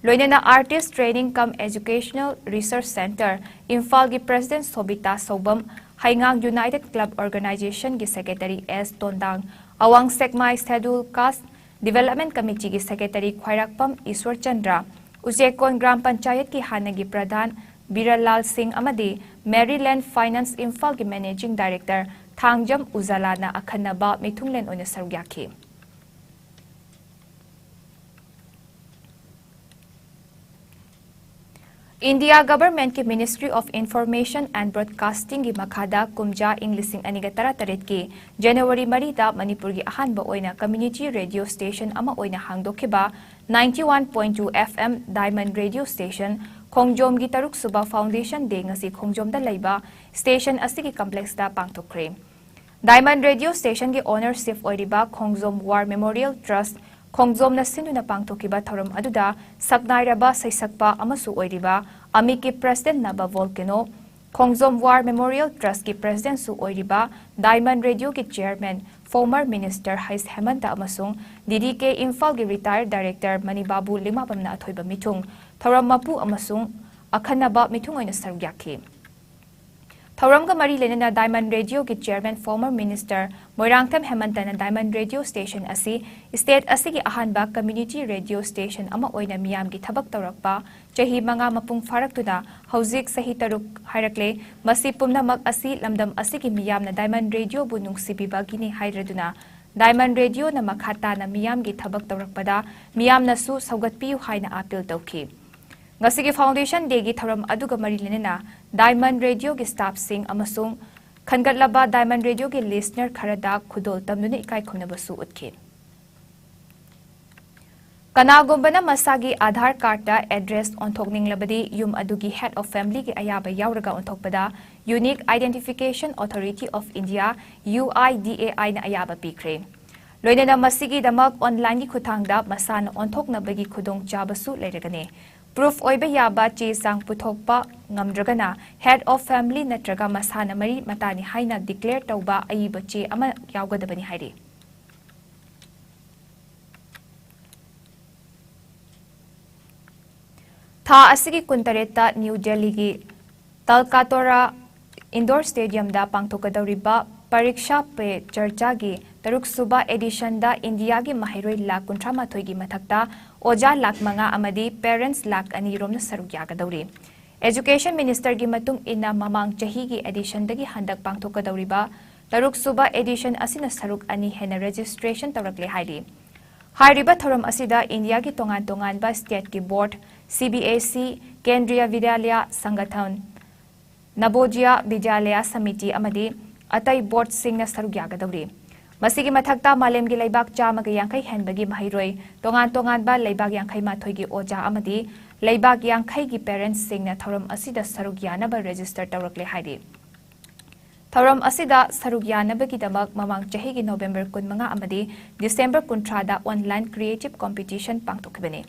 ꯂꯣꯏꯅꯅ Artist Training cum Educational Research Centre, ꯏꯝꯐꯥꯜꯒꯤ president ꯁꯣꯕꯤꯇꯥ ꯁꯧꯕꯝ, ꯍꯩꯉꯥꯡ United Club Organizationꯒꯤ secretary S ꯇꯣꯟꯗꯥꯡ, ꯑꯋꯥꯡ ꯁꯦꯛꯃꯥꯏ Scheduled Caste Development Committeeꯒꯤ secretary ꯈ꯭ꯋꯥꯏꯔꯥꯛꯄꯝ ꯏꯁ꯭ꯋꯔꯆꯟꯗ꯭ꯔ, ꯎꯆꯦꯛꯀꯣꯟ ꯒ꯭ꯔꯥꯝ ꯄꯟꯆꯥꯌꯠꯀꯤ ꯍꯥꯟꯅꯒꯤ ꯄ꯭ꯔꯙꯥꯟ ꯕꯤꯔꯂꯥꯜ ꯁꯤꯡ ꯑꯃꯗꯤ Maryland Finance ꯏꯝꯐꯥꯜꯒꯤ Managing Director ꯊꯥꯡꯖꯝ ꯎꯖꯥꯂꯥꯅ ꯑꯈꯟꯅꯕ ꯃꯤꯊꯨꯡꯂꯦꯟ ꯑꯣꯏꯅ ꯁꯔꯨꯛ ꯌꯥꯈꯤ꯫ India Governmentꯀꯤ Ministry of Information and Broadcastingꯒꯤ ꯃꯈꯥꯗ ꯀꯨꯝꯖꯥ ꯏꯪ ꯂꯤꯁꯤꯡ ꯑꯅꯤꯒ ꯇꯔꯥꯇꯔꯦꯠꯀꯤ January ꯃꯔꯤꯗ ꯃꯅꯤꯄꯨꯔꯒꯤ ꯑꯍꯥꯟꯕ ꯑꯣꯏꯅ community radio station ꯑꯃ ꯑꯣꯏꯅ ꯍꯥꯡꯗꯣꯛꯈꯤꯕ ninety one point two F M Diamond Radio Station ꯈꯣꯡꯖꯣꯝꯒꯤ ꯇꯔꯨꯛꯁꯨꯕ Foundation Day ꯉꯁꯤ ꯈꯣꯡꯖꯣꯝꯗ ꯂꯩꯕ station ꯑꯁꯤꯒꯤ complexꯇ ꯄꯥꯡꯊꯣꯛꯈ꯭ꯔꯦ꯫ Diamond Radio Stationꯒꯤ ownership ꯑꯣꯏꯔꯤꯕ ꯈꯣꯡꯖꯣꯝ War Memorial Trust ꯈꯣꯡꯖꯣꯝꯅ ꯁꯤꯟꯗꯨꯅ ꯄꯥꯡꯊꯣꯛꯈꯤꯕ ꯊꯧꯔꯝ ꯑꯗꯨꯗ ꯁꯛꯅꯥꯏꯔꯕ ꯁꯩꯁꯛꯄ ꯑꯃꯁꯨ ꯑꯣꯏꯔꯤꯕ ꯑꯃꯤꯛꯀꯤ President ꯅꯕ ꯚꯣꯜꯀꯦꯅꯣ, ꯈꯣꯡꯖꯣꯝ War Memorial Trustꯀꯤ Presidentꯁꯨ ꯑꯣꯏꯔꯤꯕ Diamond Radioꯒꯤ Chairman, former Minister ꯍꯩꯁ ꯍꯦꯃꯟꯇ ꯑꯃꯁꯨꯡ D D K ꯏꯝꯐꯥꯜꯒꯤ Retired Director ꯃꯅꯤꯕꯥꯕꯨ ꯂꯤꯃꯥꯕꯝꯅ ꯑꯊꯣꯏꯕ ꯃꯤꯊꯨꯡ, ꯊꯧꯔꯝ ꯃꯄꯨ ꯑꯃꯁꯨꯡ ꯑꯈꯟꯅꯕ ꯃꯤꯊꯨꯡ ꯑꯣꯏꯅ ꯁꯔꯨꯛ ꯌꯥꯈꯤ꯫ ꯊꯧꯔꯝꯒ ꯃꯔꯤ ꯂꯩꯅꯅ Diamond Radioꯒꯤ Chairman, former Minister Moirangthem ꯍꯦꯃꯟꯇꯅ Diamond Radio Station ꯑꯁꯤ state ꯑꯁꯤꯒꯤ ꯑꯍꯥꯟꯕ community radio station ꯑꯃ ꯑꯣꯏꯅ ꯃꯤꯌꯥꯝꯒꯤ ꯊꯕꯛ ꯇꯧꯔꯛꯄ ꯆꯍꯤ ꯃꯉꯥ ꯃꯄꯨꯡ ꯐꯥꯔꯛꯇꯨꯅ ꯍꯧꯖꯤꯛ ꯆꯍꯤ ꯇꯔꯨꯛ ꯍꯥꯏꯔꯛꯂꯦ꯫ ꯃꯁꯤ ꯄꯨꯝꯅꯃꯛ ꯑꯁꯤ ꯂꯝꯗꯝ ꯑꯁꯤꯒꯤ ꯃꯤꯌꯥꯝꯅ Diamond Radioꯕꯨ ꯅꯨꯡꯁꯤꯕꯤꯕꯒꯤꯅꯤ ꯍꯥꯏꯔꯗꯨꯅ Diamond Radioꯅ ꯃꯈꯥ ꯇꯥꯅ ꯃꯤꯌꯥꯝꯒꯤ ꯊꯕꯛ ꯇꯧꯔꯛꯄꯗ ꯃꯤꯌꯥꯝꯅꯁꯨ ꯁꯧꯒꯠꯄꯤꯌꯨ ꯍꯥꯏꯅ appeal ꯇꯧꯈꯤ꯫ ꯉꯁꯤꯒꯤ Foundation Dayꯒꯤ ꯊꯧꯔꯝ ꯑꯗꯨꯒ ꯃꯔꯤ ꯂꯩꯅꯅ Diamond Radioꯒꯤ staffꯁꯤꯡ ꯑꯃꯁꯨꯡ ꯈꯟꯒꯠꯂꯕ Diamond Radioꯒꯤ listener ꯈꯔꯗ ꯈꯨꯗꯣꯜ ꯇꯝꯗꯨꯅ ꯏꯀꯥꯏ ꯈꯨꯝꯅꯕꯁꯨ ꯎꯠꯈꯤ꯫ ꯀꯅꯥꯒꯨꯝꯕꯅ ꯃꯁꯥꯒꯤ Aadhaar cardꯇ address ꯑꯣꯟꯊꯣꯛꯅꯤꯡꯂꯕꯗꯤ ꯌꯨꯝ ꯑꯗꯨꯒꯤ Head of Familyꯒꯤ ꯑꯌꯥꯕ ꯌꯥꯎꯔꯒ ꯑꯣꯟꯊꯣꯛꯄꯗ Unique Identification Authority of India, UIDAIꯅ ꯑꯌꯥꯕ ꯄꯤꯈ꯭ꯔꯦ꯫ ꯂꯣꯏꯅꯅ ꯃꯁꯤꯒꯤꯗꯃꯛ onlineꯒꯤ ꯈꯨꯠꯊꯥꯡꯗ ꯃꯁꯥꯅ ꯑꯣꯟꯊꯣꯛꯅꯕꯒꯤ ꯈꯨꯗꯣꯡꯆꯥꯕꯁꯨ ꯂꯩꯔꯒꯅꯤ꯫ Proof ꯑꯣꯏꯕ ꯌꯥꯕ ꯆꯦ ꯆꯥꯡ ꯄꯨꯊꯣꯛꯄ ꯉꯝꯗ꯭ꯔꯒꯅ Head of Family ꯅꯠꯇ꯭ꯔꯒ ꯃꯁꯥꯅ ꯃꯔꯤ ꯃꯇꯥꯅꯤ ꯍꯥꯏꯅ declare ꯇꯧꯕ ꯑꯏꯕ ꯆꯦ ꯑꯃ ꯌꯥꯎꯒꯗꯕꯅꯤ ꯍꯥꯏꯔꯤ꯫ ꯊꯥ ꯑꯁꯤꯒꯤ ꯀꯨꯟꯇꯔꯦꯠꯇ ꯅ꯭ꯌꯨ ꯗꯦꯜꯂꯤꯒꯤ ꯇꯜꯀꯥꯇꯣꯔꯥ Indoor Stadiumꯗ ꯄꯥꯡꯊꯣꯛꯀꯗꯧꯔꯤꯕ Pariksha Pe Charchaꯒꯤ ꯇꯔꯨꯛꯁꯨꯕ editionꯗ ꯏꯟꯗꯤꯌꯥꯒꯤ ꯃꯍꯩꯔꯣꯏ ꯂꯥꯈ ꯀꯨꯟꯊ꯭ꯔꯥ ꯃꯥꯊꯣꯏꯒꯤ ꯃꯊꯛꯇ ꯑꯣꯖꯥ ꯂꯥꯈ ꯃꯉꯥ ꯑꯃꯗꯤ parents ꯂꯥꯈ ꯑꯅꯤ ꯔꯣꯝꯅ ꯁꯔꯨꯛ ꯌꯥꯒꯗꯧꯔꯤ꯫ Education Ministerꯒꯤ ꯃꯇꯨꯡ ꯏꯟꯅ ꯃꯃꯥꯡ ꯆꯍꯤꯒꯤ editionꯗꯒꯤ ꯍꯟꯗꯛ ꯄꯥꯡꯊꯣꯛꯀꯗꯧꯔꯤꯕ ꯇꯔꯨꯛ ꯁꯨꯕ edition ꯑꯁꯤꯅ ꯁꯔꯨꯛ ꯑꯅꯤ ꯍꯦꯟꯅ registration ꯇꯧꯔꯛꯂꯦ ꯍꯥꯏꯔꯤ꯫ ꯍꯥꯏꯔꯤꯕ ꯊꯧꯔꯝ ꯑꯁꯤꯗ ꯏꯟꯗꯤꯌꯥꯒꯤ ꯇꯣꯉꯥꯟ ꯇꯣꯉꯥꯟꯕ stateꯀꯤ board, CBSE, Kendriya Vidyalaya Sangathan, Navodaya Vidyalaya Samiti ꯑꯃꯗꯤ ꯑꯇꯩ boardꯁꯤꯡꯅ ꯁꯔꯨꯛ ꯌꯥꯒꯗꯧꯔꯤ꯫ ꯃꯁꯤꯒꯤ ꯃꯊꯛꯇ ꯃꯥꯂꯦꯝꯒꯤ ꯂꯩꯕꯥꯛ ꯆꯥꯝꯃꯒ ꯌꯥꯡꯈꯩ ꯍꯦꯟꯕꯒꯤ ꯃꯍꯩꯔꯣꯏ, ꯇꯣꯉꯥꯟ ꯇꯣꯉꯥꯟꯕ ꯂꯩꯕꯥꯛ ꯌꯥꯡꯈꯩ ꯃꯥꯊꯣꯏꯒꯤ ꯑꯣꯖꯥ ꯑꯃꯗꯤ ꯂꯩꯕꯥꯛ ꯌꯥꯡꯈꯩꯒꯤ parentsꯁꯤꯡꯅ ꯊꯧꯔꯝ ꯑꯁꯤꯗ ꯁꯔꯨꯛ ꯌꯥꯅꯕ register ꯇꯧꯔꯛꯂꯦ ꯍꯥꯏꯔꯤ꯫ ꯊꯧꯔꯝ ꯑꯁꯤꯗ ꯁꯔꯨꯛ ꯌꯥꯅꯕꯒꯤꯗꯃꯛ ꯃꯃꯥꯡ ꯆꯍꯤꯒꯤ November ꯀꯨꯟꯃꯉꯥ ꯑꯃꯗꯤ December ꯀꯨꯟꯊ꯭ꯔꯥꯗ online creative competition ꯄꯥꯡꯊꯣꯛꯈꯤꯕꯅꯤ꯫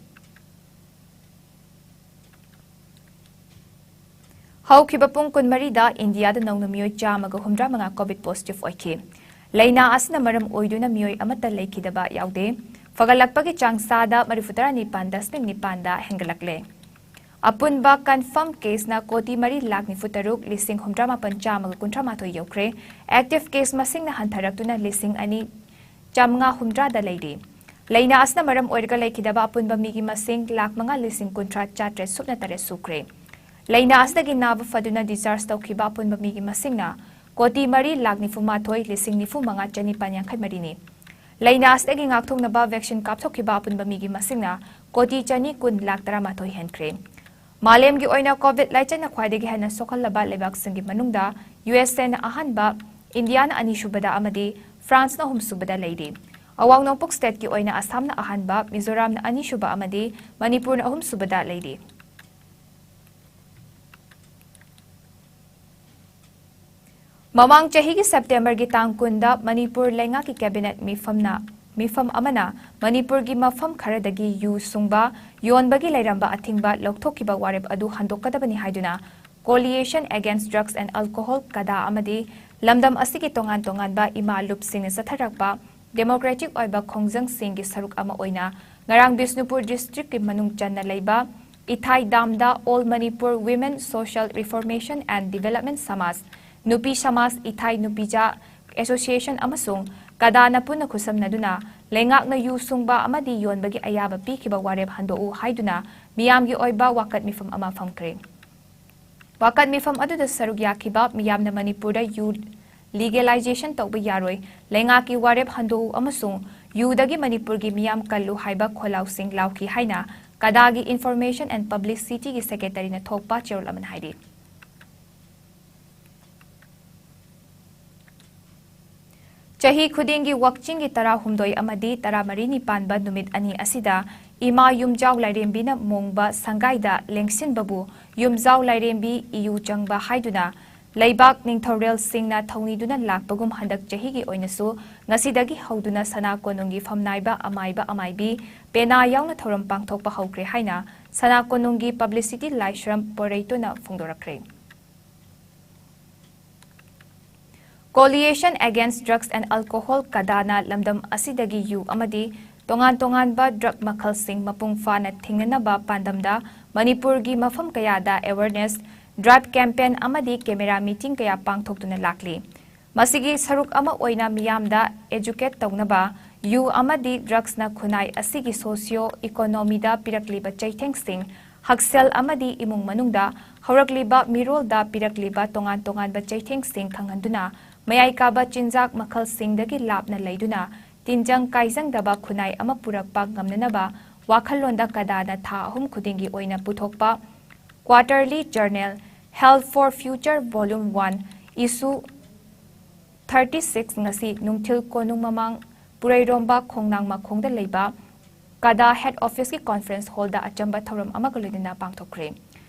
ꯍꯧꯈꯤꯕ ꯄꯨꯡ ꯀꯨꯟꯃꯔꯤꯗ ꯏꯟꯗꯤꯌꯥꯗ ꯅꯧꯅ ꯃꯤꯑꯣꯏ ꯆꯥꯝꯃꯒ ꯍꯨꯝꯗ꯭ꯔꯥꯃꯉꯥ COVID positive ꯑꯣꯏꯈꯤ꯫ ꯂꯩꯅꯥ ꯑꯁꯤꯅ ꯃꯔꯝ ꯑꯣꯏꯗꯨꯅ ꯃꯤꯑꯣꯏ ꯑꯃꯠꯇ ꯂꯩꯈꯤꯗꯕ ꯌꯥꯎꯗꯦ꯫ ꯐꯒꯠꯂꯛꯄꯒꯤ ꯆꯥꯡ ꯆꯥꯗ ꯃꯔꯤꯐꯨꯇꯔꯥ ꯅꯤꯄꯥꯟ ꯗꯁꯃꯤꯛ ꯅꯤꯄꯥꯟꯗ ꯍꯦꯟꯒꯠꯂꯛꯂꯦ꯫ ꯑꯄꯨꯟꯕ confirm caseꯅ ꯀꯣꯇꯤ ꯃꯔꯤ ꯂꯥꯈ ꯅꯤꯐꯨ ꯇꯔꯨꯛ ꯂꯤꯁꯤꯡ ꯍꯨꯝꯗ꯭ꯔꯥ ꯃꯥꯄꯟ ꯆꯥꯝꯃꯒ ꯀꯨꯟꯊ꯭ꯔꯥ ꯃꯥꯊꯣꯏ ꯌꯧꯈ꯭ꯔꯦ꯫ Active case ꯃꯁꯤꯡꯅ ꯍꯟꯊꯔꯛꯇꯨꯅ ꯂꯤꯁꯤꯡ ꯑꯅꯤ ꯆꯥꯝꯃꯉꯥ ꯍꯨꯝꯗ꯭ꯔꯥꯗ ꯂꯩꯔꯤ꯫ ꯂꯩꯅꯥ ꯑꯁꯤꯅ ꯃꯔꯝ ꯑꯣꯏꯔꯒ ꯂꯩꯈꯤꯗꯕ ꯑꯄꯨꯟꯕ ꯃꯤꯒꯤ ꯃꯁꯤꯡ ꯂꯥꯈ ꯃꯉꯥ ꯂꯤꯁꯤꯡ ꯀꯨꯟꯊ꯭ꯔꯥ ꯆꯥꯇ꯭ꯔꯦꯠ ꯁꯨꯞꯅ ꯇꯔꯦꯠ ꯁꯨꯈ꯭ꯔꯦ꯫ ꯂꯩꯅꯥ ꯑꯁꯤꯗꯒꯤ ꯅꯥꯕ ꯐꯗꯨꯅ discharge ꯇꯧꯈꯤꯕ ꯑꯄꯨꯟꯕ ꯃꯤꯒꯤ ꯃꯁꯤꯡꯅ ꯀꯣꯇꯤ ꯃꯔꯤ ꯂꯥꯈ ꯅꯤꯐꯨ ꯃꯥꯊꯣꯏ ꯂꯤꯁꯤꯡ ꯅꯤꯐꯨ ꯃꯉꯥ ꯆꯅꯤꯄꯥꯟ ꯌꯥꯡꯈꯩ ꯃꯔꯤꯅꯤ꯫ ꯂꯩꯅꯥ ꯑꯁꯤꯗꯒꯤ ꯉꯥꯛꯊꯣꯛꯅꯕ vaccine ꯀꯥꯞꯊꯣꯛꯈꯤꯕ ꯑꯄꯨꯟꯕ ꯃꯤꯒꯤ ꯃꯁꯤꯡꯅ ꯀꯣꯇꯤ ꯆꯅꯤ ꯀꯨꯟ ꯂꯥꯈ ꯇꯔꯥꯃꯥꯊꯣꯏ ꯍꯦꯟꯈ꯭ꯔꯦ꯫ ꯃꯥꯂꯦꯝꯒꯤ ꯑꯣꯏꯅ COVID ꯂꯥꯏꯆꯠꯅ ꯈ꯭ꯋꯥꯏꯗꯒꯤ ꯍꯦꯟꯅ ꯁꯣꯛꯍꯜꯂꯕ ꯂꯩꯕꯥꯛꯁꯤꯡꯒꯤ ꯃꯅꯨꯡꯗ USAꯅ ꯑꯍꯥꯟꯕ, ꯏꯟꯗꯤꯌꯥꯅ ꯑꯅꯤꯁꯨꯕꯗ ꯑꯃꯗꯤ ꯐ꯭ꯔꯥꯟꯁꯅ ꯑꯍꯨꯝꯁꯨꯕꯗ ꯂꯩꯔꯤ꯫ ꯑꯋꯥꯡ ꯅꯣꯡꯄꯣꯛ stateꯀꯤ ꯑꯣꯏꯅ ꯑꯁꯥꯝꯅ ꯑꯍꯥꯟꯕ, ꯃꯤꯖꯣꯔꯥꯝꯅ ꯑꯅꯤꯁꯨꯕ ꯑꯃꯗꯤ ꯃꯅꯤꯄꯨꯔꯅ ꯑꯍꯨꯝꯁꯨꯕꯗ ꯂꯩꯔꯤ꯫ ꯃꯃꯥꯡ ꯆꯍꯤꯒꯤ Septemberꯒꯤ ꯇꯥꯡ ꯀꯨꯟꯗ ꯃꯅꯤꯄꯨꯔ ꯂꯩꯉꯥꯛꯀꯤ cabinet ꯃꯤꯐꯝꯅ, ꯃꯤꯐꯝ ꯑꯃꯅ ꯃꯅꯤꯄꯨꯔꯒꯤ ꯃꯐꯝ ꯈꯔꯗꯒꯤ ꯌꯨ ꯁꯨꯡꯕ, ꯌꯣꯟꯕꯒꯤ ꯂꯩꯔꯝꯕ ꯑꯊꯤꯡꯕ ꯂꯧꯊꯣꯛꯈꯤꯕ ꯋꯥꯔꯦꯞ ꯑꯗꯨ ꯍꯟꯗꯣꯛꯀꯗꯕꯅꯤ ꯍꯥꯏꯗꯨꯅ Coalition Against Drugs and Alcohol, ꯀꯗꯥ, ꯑꯃꯗꯤ ꯂꯝꯗꯝ ꯑꯁꯤꯒꯤ ꯇꯣꯉꯥꯟ ꯇꯣꯉꯥꯟꯕ ꯏꯃꯥ ꯂꯨꯞꯁꯤꯡꯅ ꯆꯠꯊꯔꯛꯄ democratic ꯑꯣꯏꯕ ꯈꯣꯡꯖꯪꯁꯤꯡꯒꯤ ꯁꯔꯨꯛ ꯑꯃ ꯑꯣꯏꯅ ꯉꯔꯥꯡ ꯕꯤꯁꯅꯨꯄꯨꯔ districtꯀꯤ ꯃꯅꯨꯡ ꯆꯟꯅ ꯂꯩꯕ ꯏꯊꯥꯏ ꯗꯥꯝꯗ All Manipur Women Social Reformation and Development Samaj, ꯅꯨꯄꯤ ꯁꯃꯥꯖ ꯏꯊꯥꯏ ꯅꯨꯄꯤꯖꯥ Association ꯑꯃꯁꯨꯡ ꯀꯗꯥꯅ ꯄꯨꯟꯅ ꯈꯨꯠꯁꯝꯅꯗꯨꯅ ꯂꯩꯉꯥꯛꯅ ꯌꯨ ꯁꯨꯡꯕ ꯑꯃꯗꯤ ꯌꯣꯟꯕꯒꯤ ꯑꯌꯥꯕ ꯄꯤꯈꯤꯕ ꯋꯥꯔꯦꯞ ꯍꯟꯗꯣꯛꯎ ꯍꯥꯏꯗꯨꯅ ꯃꯤꯌꯥꯝꯒꯤ ꯑꯣꯏꯕ ꯋꯥꯀꯠ ꯃꯤꯐꯝ ꯑꯃ ꯐꯝꯈ꯭ꯔꯦ꯫ ꯋꯥꯀꯠ ꯃꯤꯐꯝ ꯑꯗꯨꯗ ꯁꯔꯨꯛ ꯌꯥꯈꯤꯕ ꯃꯤꯌꯥꯝꯅ ꯃꯅꯤꯄꯨꯔꯗ ꯌꯨ ꯂꯤꯒꯦꯂꯥꯏꯖꯦꯁꯟ ꯇꯧꯕ ꯌꯥꯔꯣꯏ, ꯂꯩꯉꯥꯛꯀꯤ ꯋꯥꯔꯦꯞ ꯍꯟꯗꯣꯛꯎ ꯑꯃꯁꯨꯡ ꯌꯨꯗꯒꯤ ꯃꯅꯤꯄꯨꯔꯒꯤ ꯃꯤꯌꯥꯝ ꯀꯜꯂꯨ ꯍꯥꯏꯕ ꯈꯣꯜꯂꯥꯎꯁꯤꯡ ꯂꯥꯎꯈꯤ ꯍꯥꯏꯅ ꯀꯗꯥꯒꯤ Information and Publicityꯒꯤ Secretaryꯅ ꯊꯣꯛꯄ ꯆꯦꯔꯣꯜ ꯑꯃꯅ ꯍꯥꯏꯔꯤ꯫ ꯆꯍꯤ ꯈꯨꯗꯤꯡꯒꯤ ꯋꯥꯛꯆꯤꯡꯒꯤ ꯇꯔꯥꯍꯨꯝꯗꯣꯏ ꯑꯃꯗꯤ ꯇꯔꯥꯃꯔꯤꯅꯤ ꯄꯥꯟꯕ ꯅꯨꯃꯤꯠ ꯑꯅꯤ ꯑꯁꯤꯗ ꯏꯃꯥ ꯌꯨꯝꯖꯥꯎ ꯂꯥꯏꯔꯦꯝꯕꯤꯅ ꯃꯣꯡꯕ ꯁꯪꯒꯥꯏꯗ ꯂꯦꯡꯁꯤꯟꯕꯕꯨ ꯌꯨꯝꯖꯥꯎ ꯂꯥꯏꯔꯦꯝꯕꯤ ꯏꯌꯨ ꯆꯪꯕ ꯍꯥꯏꯗꯨꯅ ꯂꯩꯕꯥꯛ ꯅꯤꯡꯊꯧꯔꯦꯜꯁꯤꯡꯅ ꯊꯧꯅꯤꯗꯨꯅ ꯂꯥꯛꯄꯒꯨꯝ ꯍꯟꯗꯛ ꯆꯍꯤꯒꯤ ꯑꯣꯏꯅꯁꯨ ꯉꯁꯤꯗꯒꯤ ꯍꯧꯗꯨꯅ ꯁꯅꯥ ꯀꯣꯅꯨꯡꯒꯤ ꯐꯝꯅꯥꯏꯕ ꯑꯃꯥꯏꯕ ꯑꯃꯥꯏꯕꯤ ꯄꯦꯅꯥ ꯌꯥꯎꯅ ꯊꯧꯔꯝ ꯄꯥꯡꯊꯣꯛꯄ ꯍꯧꯈ꯭ꯔꯦ ꯍꯥꯏꯅ ꯁꯅꯥ ꯀꯣꯅꯨꯡꯒꯤ publicity Laishram ꯄꯣꯔꯩꯇꯣꯅ ꯐꯣꯡꯗꯣꯔꯛꯈ꯭ꯔꯦ꯫ Coalition Against Drugs and Alcohol ꯀꯗꯥꯅ ꯂꯝꯗꯝ ꯑꯁꯤꯗꯒꯤ ꯌꯨ ꯑꯃꯗꯤ ꯇꯣꯉꯥꯟ ꯇꯣꯉꯥꯟꯕ drug ꯃꯈꯜꯁꯤꯡ ꯃꯄꯨꯡ ꯐꯥꯅ ꯊꯤꯡꯅꯅꯕ ꯄꯥꯟꯗꯝꯗ ꯃꯅꯤꯄꯨꯔꯒꯤ ꯃꯐꯝ ꯀꯌꯥꯗ awareness drive campaign ꯑꯃꯗꯤ camera meeting ꯀꯌꯥ ꯄꯥꯡꯊꯣꯛꯇꯨꯅ ꯂꯥꯛꯂꯤ꯫ ꯃꯁꯤꯒꯤ ꯁꯔꯨꯛ ꯑꯃ ꯑꯣꯏꯅ ꯃꯤꯌꯥꯝꯗ educate ꯇꯧꯅꯕ ꯌꯨ ꯑꯃꯗꯤ drugsꯅ ꯈꯨꯟꯅꯥꯏ ꯑꯁꯤꯒꯤ socio economyꯗ ꯄꯤꯔꯛꯂꯤꯕ ꯆꯩꯊꯦꯡꯁꯤꯡ, ꯍꯛꯁꯦꯜ ꯑꯃꯗꯤ ꯏꯃꯨꯡ ꯃꯅꯨꯡꯗ ꯍꯧꯔꯛꯂꯤꯕ ꯃꯤꯔꯣꯜꯗ ꯄꯤꯔꯛꯂꯤꯕ ꯇꯣꯉꯥꯟ ꯇꯣꯉꯥꯟꯕ ꯆꯩꯊꯦꯡꯁꯤꯡ ꯈꯪꯍꯟꯗꯨꯅ ꯃꯌꯥꯏ ꯀꯥꯕ ꯆꯤꯟꯖꯥꯛ ꯃꯈꯜꯁꯤꯡꯗꯒꯤ ꯂꯥꯞꯅ ꯂꯩꯗꯨꯅ ꯇꯤꯟꯖꯪ ꯀꯥꯏꯖꯪꯗꯕ ꯈꯨꯟꯅꯥꯏ ꯑꯃ ꯄꯨꯔꯛꯄ ꯉꯝꯅꯅꯕ ꯋꯥꯈꯜꯂꯣꯟꯗ ꯀꯗꯥꯅ ꯊꯥ ꯑꯍꯨꯝ ꯈꯨꯗꯤꯡꯒꯤ ꯑꯣꯏꯅ ꯄꯨꯊꯣꯛꯄ quarterly journal Health for Future Volume one issue thirty six ꯉꯁꯤ ꯅꯨꯡꯊꯤꯜ ꯀꯣꯅꯨꯡ ꯃꯃꯥꯡ ꯄꯨꯔꯩꯔꯣꯝꯕ ꯈꯣꯡꯅꯥꯡ ꯃꯈꯣꯡꯗ ꯂꯩꯕ ꯀꯗꯥ head officeꯀꯤ conference hallꯗ ꯑꯆꯝꯕ ꯊꯧꯔꯝ ꯑꯃꯒ ꯂꯣꯏꯅꯅ ꯄꯥꯡꯊꯣꯛꯈ꯭ꯔꯦ꯫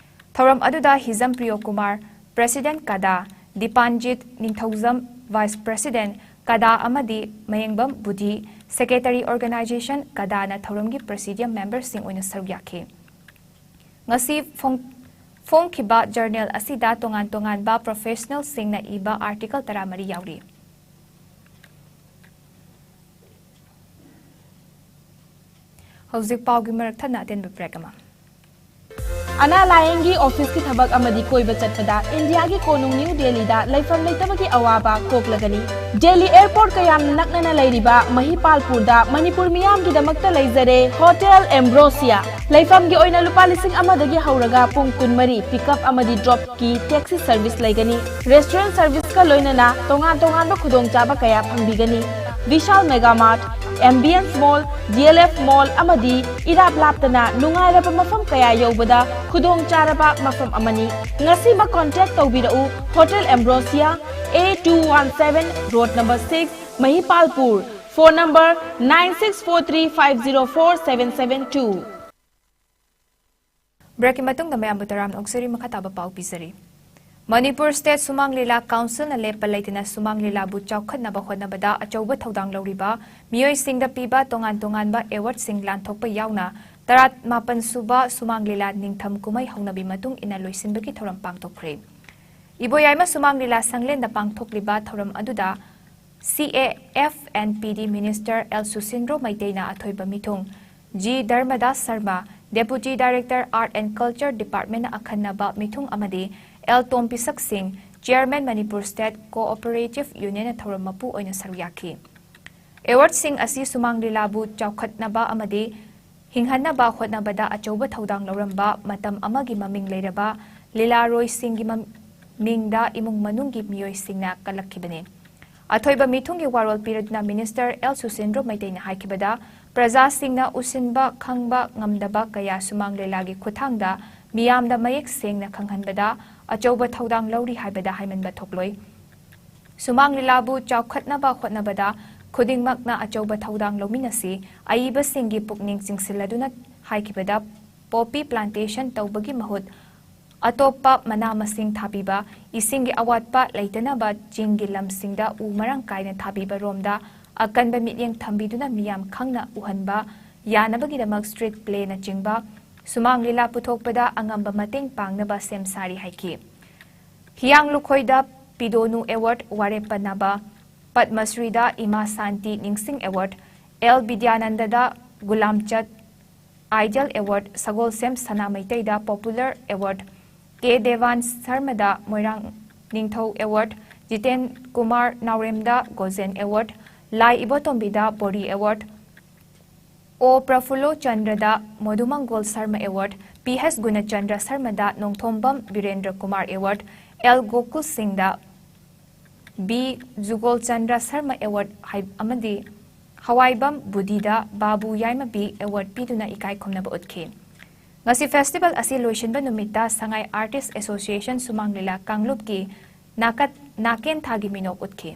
ꯊꯧꯔꯝ ꯑꯗꯨꯗ ꯍꯤꯖꯝ ꯄ꯭ꯔꯤꯌꯣ ꯀꯨꯃꯥꯔ, President ꯀꯗꯥ, ꯗꯤꯄꯥꯟꯖꯤꯠ ꯅꯤꯡꯊꯧꯖꯝ, Vice President ꯀꯗꯥ ꯑꯃꯗꯤ ꯃꯌꯦꯡꯕꯝ ꯕꯨꯙꯤ, Secretary Organization ꯀꯗꯥꯅ ꯊꯧꯔꯝꯒꯤ Presidium memberꯁꯤꯡ ꯑꯣꯏꯅ ꯁꯔꯨꯛ ꯌꯥꯈꯤ꯫ ꯉꯁꯤ ꯐꯣꯡ-, ꯐꯣꯡꯈꯤꯕ journal ꯑꯁꯤꯗ ꯇꯣꯉꯥꯟ ꯇꯣꯉꯥꯟꯕ professionalꯁꯤꯡꯅ ꯏꯕ article ꯇꯔꯥꯃꯔꯤ ꯌꯥꯎꯔꯤ꯫ ꯍꯧꯖꯤꯛ ꯄꯥꯎꯒꯤ ꯃꯔꯛ ꯊꯠꯅ ꯑꯇꯦꯟꯕ break ꯑꯃ꯫ ꯑꯅꯥ ꯂꯥꯌꯦꯡꯒꯤ officeꯀꯤ ꯊꯕꯛ ꯑꯃꯗꯤ ꯀꯣꯏꯕ ꯆꯠꯄꯗ ꯏꯟꯗꯤꯌꯥꯒꯤ ꯀꯣꯅꯨꯡ ꯅ꯭ꯌꯨ ꯗꯦꯜꯂꯤꯗ ꯂꯩꯐꯝ ꯂꯩꯇꯕꯒꯤ ꯑꯋꯥꯕ ꯀꯣꯛꯂꯒꯅꯤ꯫ ꯗꯦꯜꯂꯤ ꯑꯦꯌꯔꯄꯣꯔꯠꯀ ꯌꯥꯝ ꯅꯛꯅꯅ ꯂꯩꯔꯤꯕ ꯃꯍꯤꯄꯥꯜꯄꯨꯔꯗ ꯃꯅꯤꯄꯨꯔ ꯃꯤꯌꯥꯝꯒꯤꯗꯃꯛꯇ ꯂꯩꯖꯔꯦ ꯍꯣꯇꯦꯜ ꯑꯦꯝꯕ꯭ꯔꯣꯁꯤꯌꯥ꯫ ꯂꯩꯐꯝꯒꯤ ꯑꯣꯏꯅ ꯂꯨꯄꯥ ꯂꯤꯁꯤꯡ ꯑꯃꯗꯒꯤ ꯍꯧꯔꯒ ꯄꯨꯡ ꯀꯨꯟꯃꯔꯤ ꯄꯤꯛꯑꯞ ꯑꯃꯗꯤ ꯗ꯭ꯔꯣꯞꯀꯤ ꯇꯦꯛꯁꯤ ꯁꯔꯚꯤꯁ ꯂꯩꯒꯅꯤ꯫ ꯔꯦꯁꯇꯨꯔꯦꯟ ꯁꯔꯚꯤꯁꯀ ꯂꯣꯏꯅꯅ ꯇꯣꯉꯥꯟ ꯇꯣꯉꯥꯟꯕ ꯈꯨꯗꯣꯡꯆꯥꯕ ꯀꯌꯥ ꯐꯪꯕꯤꯒꯅꯤ꯫ ꯕꯤꯁꯥꯜ ꯃꯦꯒꯥ ꯃꯥꯔꯠ, ꯑꯦꯝꯕꯤꯌꯟꯁ ꯃꯣꯜ, ꯗꯤ ꯑꯦꯜ ꯑꯦꯐ ꯃꯣꯜ ꯑꯃꯗꯤ ꯏꯔꯥꯞ ꯂꯥꯞꯇꯅ ꯅꯨꯡꯉꯥꯏꯔꯕ ꯃꯐꯝ ꯀꯌꯥ ꯌꯧꯕꯗ ꯈꯨꯗꯣꯡꯆꯥꯔꯕ ꯃꯐꯝ ꯑꯃꯅꯤ꯫ ꯉꯁꯤꯃꯛ ꯀꯣꯟꯇꯦꯛ ꯇꯧꯕꯤꯔꯛꯎ꯫ Hotel Ambrosia, A two one seven, road number six, Mahipalpur. Phone number nine six four three five zero four seven seven two. ꯕ꯭ꯔꯦꯛꯀꯤ ꯃꯇꯨꯡꯗ ꯃꯌꯥꯝꯕꯨ ꯇꯔꯥꯝꯅ ꯑꯣꯛꯆꯔꯤ꯫ ꯃꯈꯥ ꯇꯥꯕ ꯄꯥꯎ ꯄꯤꯖꯔꯤ꯫ ꯃꯅꯤꯄꯨꯔ ꯁ꯭ꯇꯦꯠ ꯁꯨꯃꯥꯡ ꯂꯤꯂꯥ ꯀꯥꯎꯟꯁꯤꯜꯅ ꯂꯦꯞꯄ ꯂꯩꯇꯅ ꯁꯨꯃꯥꯡ ꯂꯤꯂꯥꯕꯨ ꯆꯥꯎꯈꯠꯅꯕ ꯍꯣꯠꯅꯕꯗ ꯑꯆꯧꯕ ꯊꯧꯗꯥꯡ ꯂꯧꯔꯤꯕ ꯃꯤꯑꯣꯏꯁꯤꯡꯗ ꯄꯤꯕ ꯇꯣꯉꯥꯟ ꯇꯣꯉꯥꯟꯕ ꯑꯦꯋꯥꯔꯗꯁꯤꯡ ꯂꯥꯟꯊꯣꯛꯄ ꯌꯥꯎꯅ ꯇꯔꯥꯃꯥꯄꯟ ꯁꯨꯕ ꯁꯨꯃꯥꯡ ꯂꯤꯂꯥ ꯅꯤꯡꯊꯝ ꯀꯨꯝꯍꯩ ꯍꯧꯅꯕꯤ ꯃꯇꯨꯡ ꯏꯟꯅ ꯂꯣꯏꯁꯤꯟꯕꯒꯤ ꯊꯧꯔꯝ ꯄꯥꯡꯊꯣꯛꯈ꯭ꯔꯦ꯫ ꯏꯕꯣꯌꯥꯏꯃ ꯁꯨꯃꯥꯡ ꯂꯤꯂꯥ ꯁꯪꯂꯦꯟꯗ ꯄꯥꯡꯊꯣꯛꯂꯤꯕ ꯊꯧꯔꯝ ꯑꯗꯨꯗ C A F and P D Minister L ꯁꯨꯁꯤꯟꯗ꯭ꯔꯣ ꯃꯩꯇꯩꯅ ꯑꯊꯣꯏꯕ ꯃꯤꯊꯨꯡ, G ꯙꯔꯃꯗꯥꯁ Sharma, Deputy Director Art and Culture Department ꯑꯈꯟꯅꯕ ꯃꯤꯊꯨꯡ ꯑꯃꯗꯤ L ꯇꯣꯝꯄꯤꯁꯛ ꯁꯤꯡ, Chairman Manipur State Cooperative Union ꯊꯧꯔꯝ ꯃꯄꯨ ꯑꯣꯏꯅ ꯁꯔꯨꯛ ꯌꯥꯈꯤ꯫ ꯑꯦꯋꯥꯔꯗꯁꯤꯡ ꯑꯁꯤ ꯁꯨꯃꯥꯡ ꯂꯤꯂꯥꯕꯨ ꯆꯥꯎꯈꯠꯅꯕ ꯑꯃꯗꯤ ꯍꯤꯡꯍꯟꯅꯕ ꯍꯣꯠꯅꯕꯗ ꯑꯆꯧꯕ ꯊꯧꯗꯥꯡ ꯂꯧꯔꯝꯕ ꯃꯇꯝ ꯑꯃꯒꯤ ꯃꯃꯤꯡ ꯂꯩꯔꯕ ꯂꯤꯂꯥꯔꯣꯏꯁꯤꯡꯒꯤ ꯃꯃꯤꯡꯗ ꯏꯃꯨꯡ ꯃꯅꯨꯡꯒꯤ ꯃꯤꯑꯣꯏꯁꯤꯡꯅ ꯀꯜꯂꯛꯈꯤꯕꯅꯤ꯫ ꯑꯊꯣꯏꯕ ꯃꯤꯊꯨꯡꯒꯤ ꯋꯥꯔꯣꯜ ꯄꯤꯔꯗꯨꯅ Minister L ꯁꯨꯁꯤꯟꯗ꯭ꯔꯣ ꯃꯩꯇꯩꯅ ꯍꯥꯏꯈꯤꯕꯗ, ꯄ꯭ꯔꯖꯥꯁꯤꯡꯅ ꯎꯁꯤꯟꯕ ꯈꯪꯕ ꯉꯝꯗꯕ ꯀꯌꯥ ꯁꯨꯃꯥꯡ ꯂꯤꯂꯥꯒꯤ ꯈꯨꯠꯊꯥꯡꯗ ꯃꯤꯌꯥꯝꯗ ꯃꯌꯦꯛ ꯁꯦꯡꯅ ꯈꯪꯍꯟꯕꯗ ꯑꯆꯧꯕ ꯊꯧꯗꯥꯡ ꯂꯧꯔꯤ ꯍꯥꯏꯕꯗ ꯍꯥꯏꯃꯟꯕ ꯊꯣꯛꯂꯣꯏ꯫ ꯁꯨꯃꯥꯡ ꯂꯤꯂꯥꯕꯨ ꯆꯥꯎꯈꯠꯅꯕ ꯍꯣꯠꯅꯕꯗ ꯈꯨꯗꯤꯡꯃꯛꯅ ꯑꯆꯧꯕ ꯊꯧꯗꯥꯡ ꯂꯧꯃꯤꯟꯅꯁꯤ, ꯑꯏꯕꯁꯤꯡꯒꯤ ꯄꯨꯛꯅꯤꯡ ꯆꯤꯡꯁꯤꯜꯂꯗꯨꯅ ꯍꯥꯏꯈꯤꯕꯗ, poppy plantation ꯇꯧꯕꯒꯤ ꯃꯍꯨꯠ ꯑꯇꯣꯞꯄ ꯃꯅꯥ ꯃꯁꯤꯡ ꯊꯥꯕꯤꯕ, ꯏꯁꯤꯡꯒꯤ ꯑꯋꯥꯠꯄ ꯂꯩꯇꯅꯕ ꯆꯤꯡꯒꯤ ꯂꯝꯁꯤꯡꯗ ꯎ ꯃꯔꯥꯡ ꯀꯥꯏꯅ ꯊꯥꯕꯤꯕ ꯔꯣꯝꯗ ꯑꯀꯟꯕ ꯃꯤꯠꯌꯦꯡ ꯊꯝꯕꯤꯗꯨꯅ ꯃꯤꯌꯥꯝ ꯈꯪꯅ ꯎꯍꯟꯕ ꯌꯥꯅꯕꯒꯤꯗꯃꯛ street playꯅꯆꯤꯡꯕ ꯁꯨꯃꯥꯡ ꯂꯤꯂꯥ ꯄꯨꯊꯣꯛꯄꯗ ꯑꯉꯝꯕ ꯃꯇꯦꯡ ꯄꯥꯡꯅꯕ ꯁꯦꯝ ꯁꯥꯔꯤ ꯍꯥꯏꯈꯤ꯫ ꯍꯤꯌꯥꯡ ꯂꯨꯈꯣꯏꯗ ꯄꯤꯗꯣꯅꯨ ꯑꯦꯋꯥꯔꯗ ꯋꯥꯔꯦꯞꯄ ꯅꯕ, ꯄꯗꯃꯁ꯭ꯔꯤꯗ ꯏꯃꯥ ꯁꯥꯟꯇꯤ ꯅꯤꯡꯁꯤꯡ ꯑꯦꯋꯥꯔꯗ, ꯑꯦꯜ ꯕꯤꯗ꯭ꯌꯥꯅꯟꯗꯗ ꯒꯨꯂꯥꯝꯆꯠ ꯑꯥꯏꯗꯜ ꯑꯦꯋꯥꯔꯗ, ꯁꯒꯣꯜꯁꯦꯝ ꯁꯅꯥ ꯃꯩꯇꯩꯗ ꯄꯣꯄꯨꯂꯔ ꯑꯦꯋꯥꯔꯗ, ꯀꯦ ꯗꯦꯕꯥꯟ ꯁꯔꯃꯗ ꯃꯣꯏꯔꯥꯡ ꯅꯤꯡꯊꯧ ꯑꯦꯋꯥꯔꯗ, ꯖꯤꯇꯦꯟ ꯀꯨꯃꯥꯔ ꯅꯥꯎꯔꯦꯝꯗ ꯒꯣꯖꯦꯟ ꯑꯦꯋꯥꯔꯗ, ꯂꯥꯏ ꯏꯕꯣꯇꯣꯝꯕꯤꯗ ꯕꯣꯔꯤ ꯑꯦꯋꯥꯔꯗ, ꯑꯣ ꯄ꯭ꯔꯐꯨꯜꯂꯣ ꯆꯟꯗ꯭ꯔꯗ Modumangol Sharma award, P S Gunachandra ꯁꯔꯃꯗ ꯅꯣꯡꯊꯣꯝꯕꯝ ꯕꯤꯔꯦꯟꯗ꯭ꯔ ꯀꯨꯃꯥꯔ ꯑꯦꯋꯥꯔꯗ, ꯑꯦꯜ ꯒꯣꯀꯨꯜ ꯁꯤꯡꯗ ꯕꯤ ꯖꯨꯒꯣꯜ ꯆꯟꯗ꯭ꯔ ꯁꯔꯃ ꯑꯦꯋꯥꯔꯗ ꯍꯥꯏ-, ꯑꯃꯗꯤ ꯍꯋꯥꯏꯕꯝ ꯕꯨꯙꯤꯗ ꯕꯥꯕꯨ ꯌꯥꯏꯃꯕꯤ ꯑꯦꯋꯥꯔꯗ ꯄꯤꯗꯨꯅ ꯏꯀꯥꯏ ꯈꯨꯝꯅꯕ ꯎꯠꯈꯤ꯫ ꯉꯁꯤ ꯐꯦꯁꯇꯤꯚꯦꯜ ꯑꯁꯤ ꯂꯣꯏꯁꯤꯟꯕ ꯅꯨꯃꯤꯠꯇ ꯁꯉꯥꯏ ꯑꯥꯔꯇꯤꯁ ꯑꯦꯁꯣꯁꯤꯌꯦꯁꯟ ꯁꯨꯃꯥꯡ ꯂꯤꯂꯥ ꯀꯥꯡꯂꯨꯞꯀꯤ ꯅꯥꯀꯠ-, ꯅꯥꯀꯦꯟ ꯊꯥꯒꯤ ꯃꯤꯅꯣꯛ ꯎꯠꯈꯤ꯫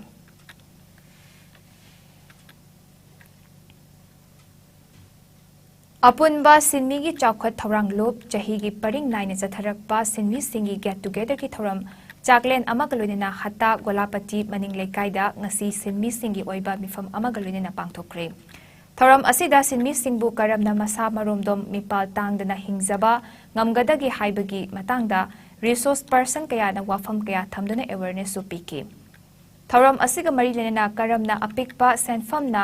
ꯑꯄꯨꯟꯕ ꯁꯤꯟꯃꯤꯒꯤ ꯆꯥꯎꯈꯠ ꯊꯧꯔꯥꯡ ꯂꯨꯞ ꯆꯍꯤꯒꯤ ꯄꯔꯤꯡ ꯅꯥꯏꯅ ꯆꯠꯊꯔꯛꯄ ꯁꯤꯟꯃꯤꯁꯤꯡꯒꯤ ꯒꯦꯠ ꯇꯨꯒꯦꯗꯔꯒꯤ ꯊꯧꯔꯝ ꯆꯥꯛꯂꯦꯟ ꯑꯃꯒ ꯂꯣꯏꯅꯅ ꯍꯠꯇꯥ ꯒꯣꯂꯥꯄꯇꯤ ꯃꯅꯤꯡ ꯂꯩꯀꯥꯏꯗ ꯉꯁꯤ ꯁꯤꯟꯃꯤꯁꯤꯡꯒꯤ ꯑꯣꯏꯕ ꯃꯤꯐꯝ ꯑꯃꯒ ꯂꯣꯏꯅꯅ ꯄꯥꯡꯊꯣꯛꯈ꯭ꯔꯦ꯫ ꯊꯧꯔꯝ ꯑꯁꯤꯗ ꯁꯤꯟꯃꯤꯁꯤꯡꯕꯨ ꯀꯔꯝꯅ ꯃꯁꯥ ꯃꯔꯣꯝꯗꯣꯝ ꯃꯤꯄꯥꯜ ꯇꯥꯡꯗꯅ ꯍꯤꯡꯖꯕ ꯉꯝꯒꯗꯒꯦ ꯍꯥꯏꯕꯒꯤ ꯃꯇꯥꯡꯗ ꯔꯤꯁꯣꯔꯁ ꯄꯔꯁꯟ ꯀꯌꯥꯅ ꯋꯥꯐꯝ ꯀꯌꯥ ꯊꯝꯗꯨꯅ ꯑꯦꯋꯦꯔꯅꯦꯁꯁꯨ ꯄꯤꯈꯤ꯫ ꯊꯧꯔꯝ ꯑꯁꯤꯒ ꯃꯔꯤ ꯂꯩꯅꯅ ꯀꯔꯝꯅ ꯑꯄꯤꯛꯄ ꯁꯦꯟꯐꯝꯅ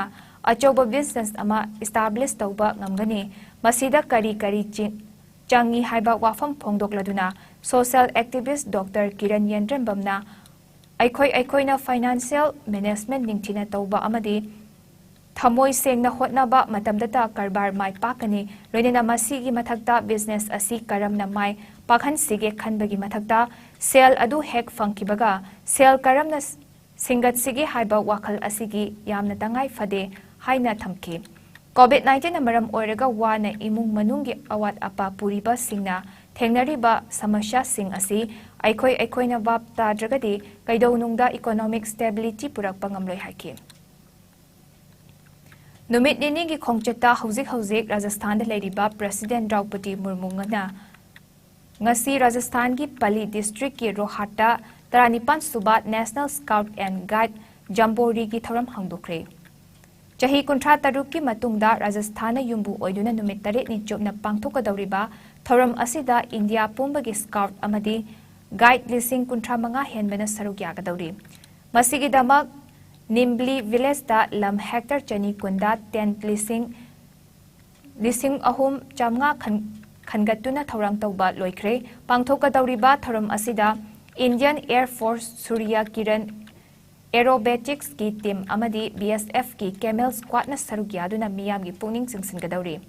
ꯑꯆꯧꯕ ꯕꯤꯖꯤꯅꯦꯁ ꯑꯃ ꯏꯁꯇꯥꯕ꯭ꯂꯤꯁ ꯇꯧꯕ ꯉꯝꯒꯅꯤ, ꯃꯁꯤꯗ ꯀꯔꯤ ꯀꯔꯤ ꯆꯤ-, ꯆꯪꯏ ꯍꯥꯏꯕ ꯋꯥꯐꯝ ꯐꯣꯡꯗꯣꯛꯂꯗꯨꯅ ꯁꯣꯁꯤꯌꯦꯜ ꯑꯦꯛꯇꯤꯚꯤꯁ꯭ꯠ ꯗꯣꯛꯇꯔ ꯀꯤꯔꯟ ꯌꯦꯟꯗ꯭ꯔꯦꯝꯕꯝꯅ ꯑꯩꯈꯣꯏ ꯑꯩꯈꯣꯏꯅ ꯐꯥꯏꯅꯥꯟꯁꯤꯌꯦꯜ ꯃꯦꯅꯦꯖꯃꯦꯟꯠ ꯅꯤꯡꯊꯤꯅ ꯇꯧꯕ ꯑꯃꯗꯤ ꯊꯃꯣꯏ ꯁꯦꯡꯅ ꯍꯣꯠꯅꯕ ꯃꯇꯝꯗꯇ ꯀꯔꯕꯥꯔ ꯃꯥꯏ ꯄꯥꯛꯀꯅꯤ꯫ ꯂꯣꯏꯅꯅ ꯃꯁꯤꯒꯤ ꯃꯊꯛꯇ ꯕꯤꯖꯤꯅꯦꯁ ꯑꯁꯤ ꯀꯔꯝꯅ ꯃꯥꯏ ꯄꯥꯛꯍꯟꯁꯤꯒꯦ ꯈꯟꯕꯒꯤ ꯃꯊꯛꯇ ꯁꯦꯜ ꯑꯗꯨ ꯍꯦꯛ ꯐꯪꯈꯤꯕꯒ ꯁꯦꯜ ꯀꯔꯝꯅ ꯁꯤꯡꯒꯠꯁꯤꯒꯦ ꯍꯥꯏꯕ ꯋꯥꯈꯜ ꯑꯁꯤꯒꯤ ꯌꯥꯝꯅ ꯇꯉꯥꯏ ꯐꯗꯦ ꯍꯥꯏꯅ ꯊꯝꯈꯤ꯫ ꯀꯣꯚꯤꯗ ꯅꯥꯏꯟꯇꯤꯟꯅ ꯃꯔꯝ ꯑꯣꯏꯔꯒ ꯋꯥꯅ ꯏꯃꯨꯡ ꯃꯅꯨꯡꯒꯤ ꯑꯋꯥꯠ ꯑꯄꯥ ꯄꯨꯔꯤꯕꯁꯤꯡꯅ ꯊꯦꯡꯅꯔꯤꯕ ꯁꯃꯁ꯭ꯌꯥꯁꯤꯡ ꯑꯁꯤ ꯑꯩꯈꯣꯏ ꯑꯩꯈꯣꯏꯅ ꯚꯥꯞ ꯇꯥꯗ꯭ꯔꯒꯗꯤ ꯀꯩꯗꯧꯅꯨꯡꯗ ꯏꯀꯣꯅꯣꯃꯤꯛ ꯁ꯭ꯇꯦꯕꯤꯂꯤꯇꯤ ꯄꯨꯔꯛꯄ ꯉꯝꯂꯣꯏ ꯍꯥꯏꯈꯤ꯫ ꯅꯨꯃꯤꯠ ꯅꯤꯅꯤꯒꯤ ꯈꯣꯡꯆꯠꯇ ꯍꯧꯖꯤꯛ ꯍꯧꯖꯤꯛ ꯔꯥꯖꯁꯊꯥꯟꯗ ꯂꯩꯔꯤꯕ ꯄ꯭ꯔꯦꯁꯤꯗꯦꯟꯠ ꯗ꯭ꯔꯧꯄꯗꯤ ꯃꯨꯔꯃꯨꯅ ꯉꯁꯤ ꯔꯥꯖꯁꯊꯥꯟꯒꯤ ꯄꯂꯤ ꯗꯤꯁꯇ꯭ꯔꯤꯛꯀꯤ ꯔꯣꯍꯥꯠꯇ ꯇꯔꯥꯅꯤꯄꯥꯟ ꯁꯨꯕ ꯅꯦꯁꯅꯦꯜ ꯁ꯭ꯀꯥꯎꯠ ꯑꯦꯟ ꯒꯥꯏꯗ ꯖꯝꯕꯣꯔꯤꯒꯤ ꯊꯧꯔꯝ ꯍꯥꯡꯗꯣꯛꯈ꯭ꯔꯦ꯫ ꯆꯍꯤ ꯀꯨꯟꯊ꯭ꯔꯥ ꯇꯔꯨꯛꯀꯤ ꯃꯇꯨꯡꯗ ꯔꯥꯖꯁꯊꯥꯟꯅ ꯌꯨꯝꯕꯨ ꯑꯣꯏꯗꯨꯅ ꯅꯨꯃꯤꯠ ꯇꯔꯦꯠꯅꯤ ꯆꯨꯞꯅ ꯄꯥꯡꯊꯣꯛꯀꯗꯧꯔꯤꯕ ꯊꯧꯔꯝ ꯑꯁꯤꯗ ꯏꯟꯗꯤꯌꯥ ꯄꯨꯝꯕꯒꯤ ꯁ꯭ꯀꯥꯎꯠ ꯑꯃꯗꯤ ꯒꯥꯏꯗ ꯂꯤꯁꯤꯡ ꯀꯨꯟꯊ꯭ꯔꯥ ꯃꯉꯥ ꯍꯦꯟꯕꯅ ꯁꯔꯨꯛ ꯌꯥꯒꯗꯧꯔꯤ꯫ ꯃꯁꯤꯒꯤꯗꯃꯛ ꯅꯤꯝꯕ꯭ꯂꯤ ꯚꯤꯂꯦꯖꯇ ꯂꯝ ꯍꯦꯛꯇꯔ ꯆꯅꯤ ꯀꯨꯟꯗ ꯇꯦꯟꯠ ꯂꯤꯁꯤꯡ, ꯂꯤꯁꯤꯡ ꯑꯍꯨꯝ ꯆꯥꯝꯃꯉꯥ ꯈꯟ-, ꯈꯟꯒꯠꯇꯨꯅ ꯊꯧꯔꯥꯡ ꯇꯧꯕ ꯂꯣꯏꯈ꯭ꯔꯦ꯫ ꯄꯥꯡꯊꯣꯛꯀꯗꯧꯔꯤꯕ ꯊꯧꯔꯝ ꯑꯁꯤꯗ Indian Air Force Surya Kiran Aerobatics ꯀꯤ team ꯑꯃꯗꯤ B S F ꯀꯤ Camel Squad ꯅ ꯁꯔꯨꯛ ꯌꯥꯗꯨꯅ ꯃꯤꯌꯥꯝꯒꯤ ꯄꯨꯛꯅꯤꯡ ꯆꯤꯡꯁꯤꯟꯒꯗꯧꯔꯤ꯫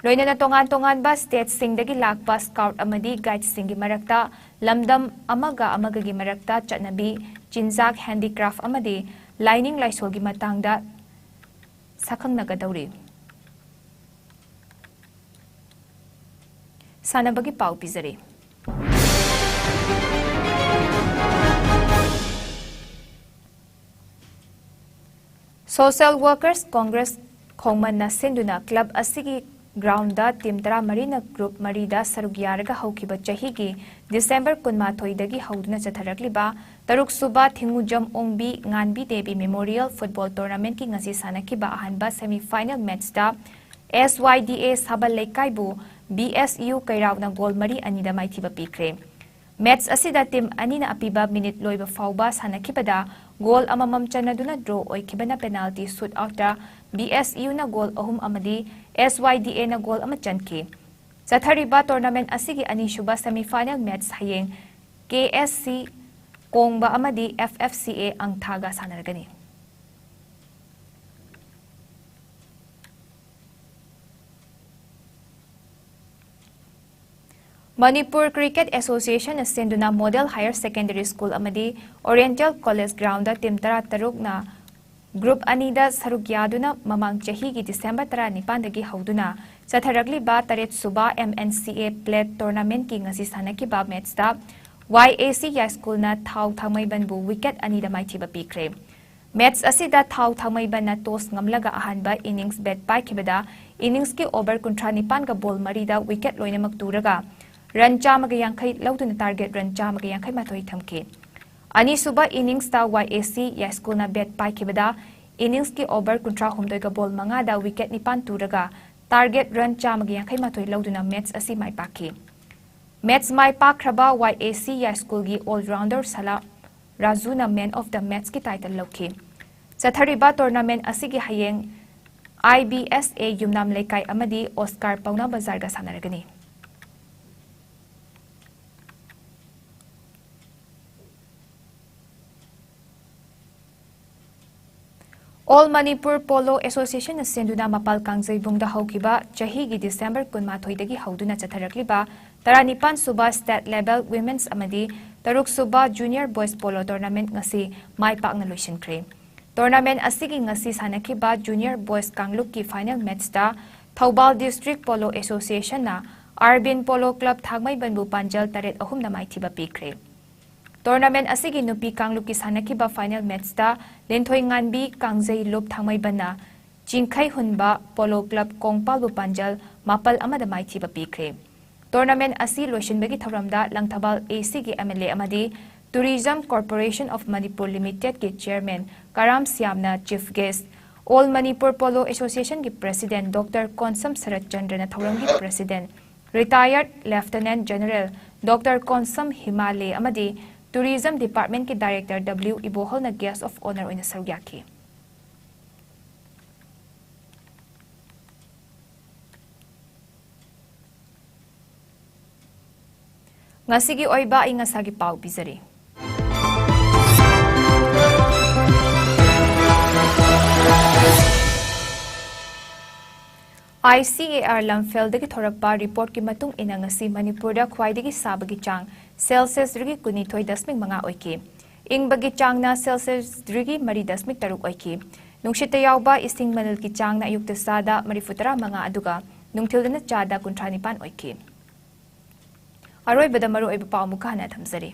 ꯂꯣꯏꯅꯅ ꯇꯣꯉꯥꯟ ꯇꯣꯉꯥꯟꯕ state ꯁꯤꯡꯗꯒꯤ ꯂꯥꯛꯄ scout ꯑꯃꯗꯤ guide ꯁꯤꯡꯒꯤ ꯃꯔꯛꯇ ꯂꯝꯗꯝ ꯑꯃꯒ ꯑꯃꯒꯒꯤ ꯃꯔꯛꯇ ꯆꯠꯅꯕꯤ, ꯆꯤꯟꯖꯥꯛ, handicraft ꯑꯃꯗꯤ ꯂꯥꯏꯅꯤꯡ ꯂꯥꯏꯁꯣꯜꯒꯤ ꯃꯇꯥꯡꯗ ꯁꯛꯈꯪꯅꯒꯗꯧꯔꯤ꯫ ꯁꯥꯟꯅꯕꯒꯤ ꯄꯥꯎ ꯄꯤꯖꯔꯤ꯫ Social Workers Congress ꯈꯣꯡꯃꯟꯅ ꯁꯤꯟꯗꯨꯅ club ꯑꯁꯤꯒꯤ ground ꯗ team ꯇꯔꯥꯃꯔꯤꯅ group ꯃꯔꯤꯗ ꯁꯔꯨꯛ ꯌꯥꯔꯒ ꯍꯧꯈꯤꯕ ꯆꯍꯤꯒꯤ December ꯀꯨꯟꯃꯥꯊꯣꯏꯗꯒꯤ ꯍꯧꯗꯨꯅ ꯆꯠꯊꯔꯛꯂꯤꯕ ꯇꯔꯨꯛ ꯁꯨꯕ ꯊꯤꯡꯉꯨꯖꯝ ꯑꯣꯡꯕꯤ ꯉꯥꯟꯕꯤ ꯗꯦꯕꯤ Memorial Football Tournament ꯀꯤ ꯉꯁꯤ ꯁꯥꯟꯅꯈꯤꯕ ꯑꯍꯥꯟꯕ semi final match ꯇ S Y D A ꯁꯥꯕꯜ ꯂꯩꯀꯥꯏꯕꯨ B S U ꯀꯩꯔꯥꯎꯅ goal ꯃꯔꯤ ꯑꯅꯤꯗ ꯃꯥꯏꯊꯤꯕ ꯄꯤꯈ꯭ꯔꯦ꯫ Match ꯑꯁꯤꯗ team ꯑꯅꯤꯅ ꯑꯄꯤꯕ minute ꯂꯣꯏꯕ ꯐꯥꯎꯕ ꯁꯥꯟꯅꯈꯤꯕꯗ goal ꯑꯃꯃꯝ ꯆꯟꯅꯗꯨꯅ draw ꯑꯣꯏꯈꯤꯕꯅ penalty shoot out ꯇ B S U ꯅ goal ꯑꯍꯨꯝ ꯑꯃꯗꯤ S Y D A ꯅ goal ꯑꯃ ꯆꯟꯈꯤ꯫ ꯆꯠꯊꯔꯤꯕ tournament ꯑꯁꯤꯒꯤ ꯑꯅꯤꯁꯨꯕ semi final match ꯍꯌꯦꯡ K S C ꯀꯣꯡꯕ ꯑꯃꯗꯤ F F C A ꯑꯪꯊꯥꯒ ꯁꯥꯟꯅꯔꯒꯅꯤ꯫ Manipur Cricket Association ꯅ ꯁꯤꯟꯗꯨꯅ Model Higher Secondary School ꯑꯃꯗꯤ Oriental College ground ꯗ team ꯇꯔꯥꯇꯔꯨꯛꯅ group ꯑꯅꯤꯗ ꯁꯔꯨꯛ ꯌꯥꯗꯨꯅ ꯃꯃꯥꯡ ꯆꯍꯤꯒꯤ December ꯇꯔꯥꯅꯤꯄꯥꯟꯗꯒꯤ ꯍꯧꯗꯨꯅ ꯆꯠꯊꯔꯛꯂꯤꯕ ꯇꯔꯦꯠ ꯁꯨꯕ M N C A Plate Tournament ꯀꯤ ꯉꯁꯤ ꯁꯥꯟꯅꯈꯤꯕ match ꯇ Y A C ꯌꯥꯏꯁ꯭ꯀꯨꯜꯅ ꯊꯥꯎ ꯊꯥꯡꯃꯩꯕꯟꯕꯨ wicket ꯑꯅꯤꯗ ꯃꯥꯏꯊꯤꯕ ꯄꯤꯈ꯭ꯔꯦ꯫ Match ꯑꯁꯤꯗ ꯊꯥꯎ ꯊꯥꯡꯃꯩꯕꯟꯅ toss ꯉꯝꯂꯒ ꯑꯍꯥꯟꯕ innings bat ꯄꯥꯏꯈꯤꯕꯗ innings ꯀꯤ over ꯀꯨꯟꯊ꯭ꯔꯥ ꯅꯤꯄꯥꯟꯒ ball ꯃꯔꯤꯗ wicket ꯂꯣꯏꯅꯃꯛ ꯇꯨꯔꯒ run ꯆꯥꯝꯃꯒ ꯌꯥꯡꯈꯩ ꯂꯧꯗꯨꯅ target run ꯆꯥꯝꯃꯒ ꯌꯥꯡꯈꯩ ꯃꯥꯊꯣꯏ ꯊꯝꯈꯤ꯫ ꯑꯅꯤꯁꯨꯕ innings ꯇ Y A C ꯌꯥꯏꯁ꯭ꯀꯨꯜꯅ bat ꯄꯥꯏꯈꯤꯕꯗ innings ꯀꯤ over ꯀꯨꯟꯊ꯭ꯔꯥ ꯍꯨꯝꯗꯣꯏꯒ ball ꯃꯉꯥꯗ wicket ꯅꯤꯄꯥꯟ ꯇꯨꯔꯒ target run ꯆꯥꯝꯃꯒ ꯌꯥꯡꯈꯩ ꯃꯥꯊꯣꯏ ꯂꯧꯗꯨꯅ match ꯑꯁꯤ ꯃꯥꯏ ꯄꯥꯛꯈꯤ꯫ Match ꯃꯥꯏ ꯄꯥꯛꯈ꯭ꯔꯕ Y A C ꯌꯥꯏꯁ꯭ꯀꯨꯜꯒꯤ all-rounder ꯁꯂꯥ ꯔꯥꯖꯨꯅ man of the match ꯀꯤ title ꯂꯧꯈꯤ꯫ ꯆꯠꯊꯔꯤꯕ tournament ꯑꯁꯤꯒꯤ ꯍꯌꯦꯡ I B S A ꯌꯨꯝꯅꯥꯝ ꯂꯩꯀꯥꯏ ꯑꯃꯗꯤ Oscar ꯄꯥꯎꯅꯥ ꯕꯖꯥꯔꯒ ꯁꯥꯟꯅꯔꯒꯅꯤ꯫ All Manipur Polo Association ꯅ ꯁꯦꯟꯗꯨꯅ ꯃꯄꯥꯜ ꯀꯥꯡꯖꯩꯕꯨꯡꯗ ꯍꯧꯈꯤꯕ ꯆꯍꯤꯒꯤ December ꯀꯨꯟꯃꯥꯊꯣꯏꯗꯒꯤ ꯍꯧꯗꯨꯅ ꯆꯠꯊꯔꯛꯂꯤꯕ ꯇꯔꯥꯅꯤꯄꯥꯟ ꯁꯨꯕ State Level Women's ꯑꯃꯗꯤ ꯇꯔꯨꯛ ꯁꯨꯕ Junior Boys Polo Tournament ꯉꯁꯤ ꯃꯥꯏ ꯄꯥꯛꯅ ꯂꯣꯏꯁꯤꯟꯈ꯭ꯔꯦ꯫ Tournament ꯑꯁꯤꯒꯤ ꯉꯁꯤ ꯁꯥꯟꯅꯈꯤꯕ Junior Boys ꯀꯥꯡꯂꯨꯞꯀꯤ final match ꯇ ꯊꯧꯕꯥꯜ District Polo Association ꯅ Arbin Polo Club ꯊꯥꯡꯃꯩꯕꯟꯕꯨ ꯄꯥꯟꯖꯜ ꯇꯔꯦꯠ ꯑꯍꯨꯝꯅ ꯃꯥꯏꯊꯤꯕ ꯄꯤꯈ꯭ꯔꯦ꯫ Tournament ꯑꯁꯤꯒꯤ ꯅꯨꯄꯤ ꯀꯥꯡꯂꯨꯞꯀꯤ ꯁꯥꯟꯅꯈꯤꯕ final match ꯇ ꯂꯤꯟꯊꯣꯏꯉꯥꯟꯕꯤ ꯀꯥꯡꯖꯩ ꯂꯨꯞ ꯊꯥꯡꯃꯩꯕꯟꯅ ꯆꯤꯡꯈꯩ ꯍꯨꯟꯕ Polo Club ꯀꯣꯡꯄꯥꯜꯕꯨ ꯄꯥꯟꯖꯜ ꯃꯥꯄꯜ ꯑꯃꯗ ꯃꯥꯏꯊꯤꯕ ꯄꯤꯈ꯭ꯔꯦ꯫ Tournament ꯑꯁꯤ ꯂꯣꯏꯁꯤꯟꯕꯒꯤ ꯊꯧꯔꯝꯗ ꯂꯪꯊꯕꯥꯜ A C ꯒꯤ M L A ꯑꯃꯗꯤ Tourism Corporation of Manipur Limited ꯀꯤ Chairman ꯀꯔꯥꯝ ꯁ꯭ꯌꯥꯝꯅ chief guest, All Manipur Polo Association ꯒꯤ President Doctor ꯀꯣꯟꯁꯝ ꯁꯔꯠ ꯆꯟꯗ꯭ꯔꯅ ꯊꯧꯔꯝꯒꯤ President, Retired Lieutenant General Doctor Konsam ꯍꯤꯃꯥꯂꯦ ꯑꯃꯗꯤ Tourism Department ꯀꯤ Director W ꯏꯕꯣꯍꯜꯅ Guest of Honour ꯑꯣꯏꯅ ꯁꯔꯨꯛ ꯌꯥꯈꯤ꯫ ꯉꯁꯤꯒꯤ ꯑꯣꯏꯕ ꯑꯏꯪ ꯑꯁꯥꯒꯤ ꯄꯥꯎ ꯄꯤꯖꯔꯤ꯫ I C A R ꯂꯝꯐꯦꯜꯗꯒꯤ ꯊꯣꯔꯛꯄ report ꯀꯤ ꯃꯇꯨꯡ ꯏꯟꯅ ꯉꯁꯤ ꯃꯅꯤꯄꯨꯔꯗ ꯈ꯭ꯋꯥꯏꯗꯒꯤ ꯁꯥꯕꯒꯤ ꯆꯥꯡ Celsius degree ꯀꯨꯟꯅꯤꯊꯣꯏ ꯗꯁꯃꯤꯛ ꯃꯉꯥ ꯑꯣꯏꯈꯤ꯫ ꯏꯪꯕꯒꯤ ꯆꯥꯡꯅ Celsius degree ꯃꯔꯤ ꯗꯁꯃꯤꯛ ꯇꯔꯨꯛ ꯑꯣꯏꯈꯤ꯫ ꯅꯨꯡꯁꯤꯠꯇ ꯌꯥꯎꯕ ꯏꯁꯤꯡ ꯃꯅꯤꯜꯒꯤ ꯆꯥꯡꯅ ꯑꯌꯨꯛꯇ ꯆꯥꯗ ꯃꯔꯤꯐꯨ ꯇꯔꯥ ꯃꯉꯥ ꯑꯗꯨꯒ ꯅꯨꯡꯊꯤꯜꯗꯅ ꯆꯥꯗ ꯀꯨꯟꯊ꯭ꯔꯥ ꯅꯤꯄꯥꯟ ꯑꯣꯏꯈꯤ꯫ ꯑꯔꯣꯏꯕꯗ ꯃꯔꯨꯑꯣꯏꯕ ꯄꯥꯎ ꯑꯃꯨꯛ ꯍꯟꯅ ꯊꯝꯖꯔꯤ꯫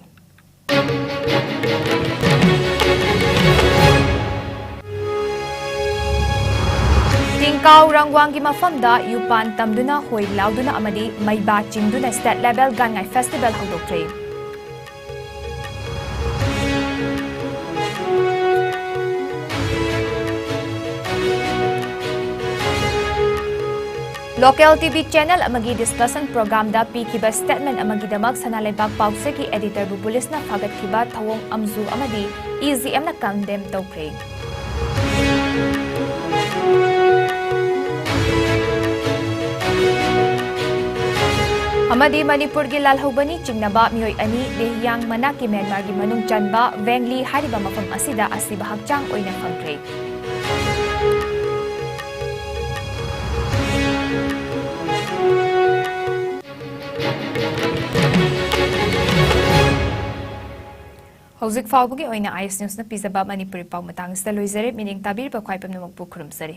ꯇꯤꯡꯀꯥꯎ ꯔꯪꯋꯥꯡꯒꯤ ꯃꯐꯝꯗ ꯌꯨꯄꯥꯟ ꯇꯝꯗꯨꯅ ꯍꯣꯏ ꯂꯥꯎꯗꯨꯅ ꯑꯃꯗꯤ ꯃꯩꯕꯥ ꯆꯤꯡꯗꯨꯅ State Level ꯒꯥꯟꯉꯥꯏ Festival ꯍꯧꯗꯣꯛꯈ꯭ꯔꯦ꯫ Local T V channel ꯑꯃꯒꯤ discussion program ꯗ ꯄꯤꯈꯤꯕ statement ꯑꯃꯒꯤꯗꯃꯛ ꯁꯅꯥ ꯂꯩꯕꯥꯛ ꯄꯥꯎꯆꯦꯒꯤ editor ꯕꯨ police ꯅ ꯐꯥꯒꯠꯈꯤꯕ ꯊꯧꯑꯣꯡ ꯑꯃꯁꯨ ꯑꯃꯗꯤ E G M ꯅ condemn ꯇꯧꯈ꯭ꯔꯦ꯫ ꯑꯃꯗꯤ ꯃꯅꯤꯄꯨꯔꯒꯤ ꯂꯥꯜꯍꯧꯕꯅꯤ ꯆꯤꯡꯅꯕ ꯃꯤꯑꯣꯏ ꯑꯅꯤ ꯂꯦꯍꯤꯌꯥꯡ ꯃꯅꯥꯛꯀꯤ ꯃ꯭ꯌꯥꯟꯃꯥꯔꯒꯤ ꯃꯅꯨꯡ ꯆꯟꯕ ꯋꯦꯡꯂꯤ ꯍꯥꯏꯔꯤꯕ ꯃꯐꯝ ꯑꯁꯤꯗ ꯑꯁꯤꯕ ꯍꯛꯆꯥꯡ ꯑꯣꯏꯅ ꯐꯪꯈ꯭ꯔꯦ꯫ ꯍꯧꯖꯤꯛ ꯐꯥꯎꯕꯒꯤ ꯑꯣꯏꯅ ꯑꯥꯏ ꯑꯦꯁ ꯅ꯭ꯌꯨꯁꯅ ꯄꯤꯖꯕ ꯃꯅꯤꯄꯨꯔꯤ ꯄꯥꯎ ꯃꯇꯥꯡ ꯑꯁꯤꯗ ꯂꯣꯏꯖꯔꯦ꯫ ꯃꯤꯠꯌꯦꯡ ꯇꯥꯕꯤꯔꯤꯕ ꯈ꯭ꯋꯥꯏ ꯄꯨꯝꯅꯃꯛꯄꯨ ꯈꯨꯔꯨꯝꯖꯔꯤ꯫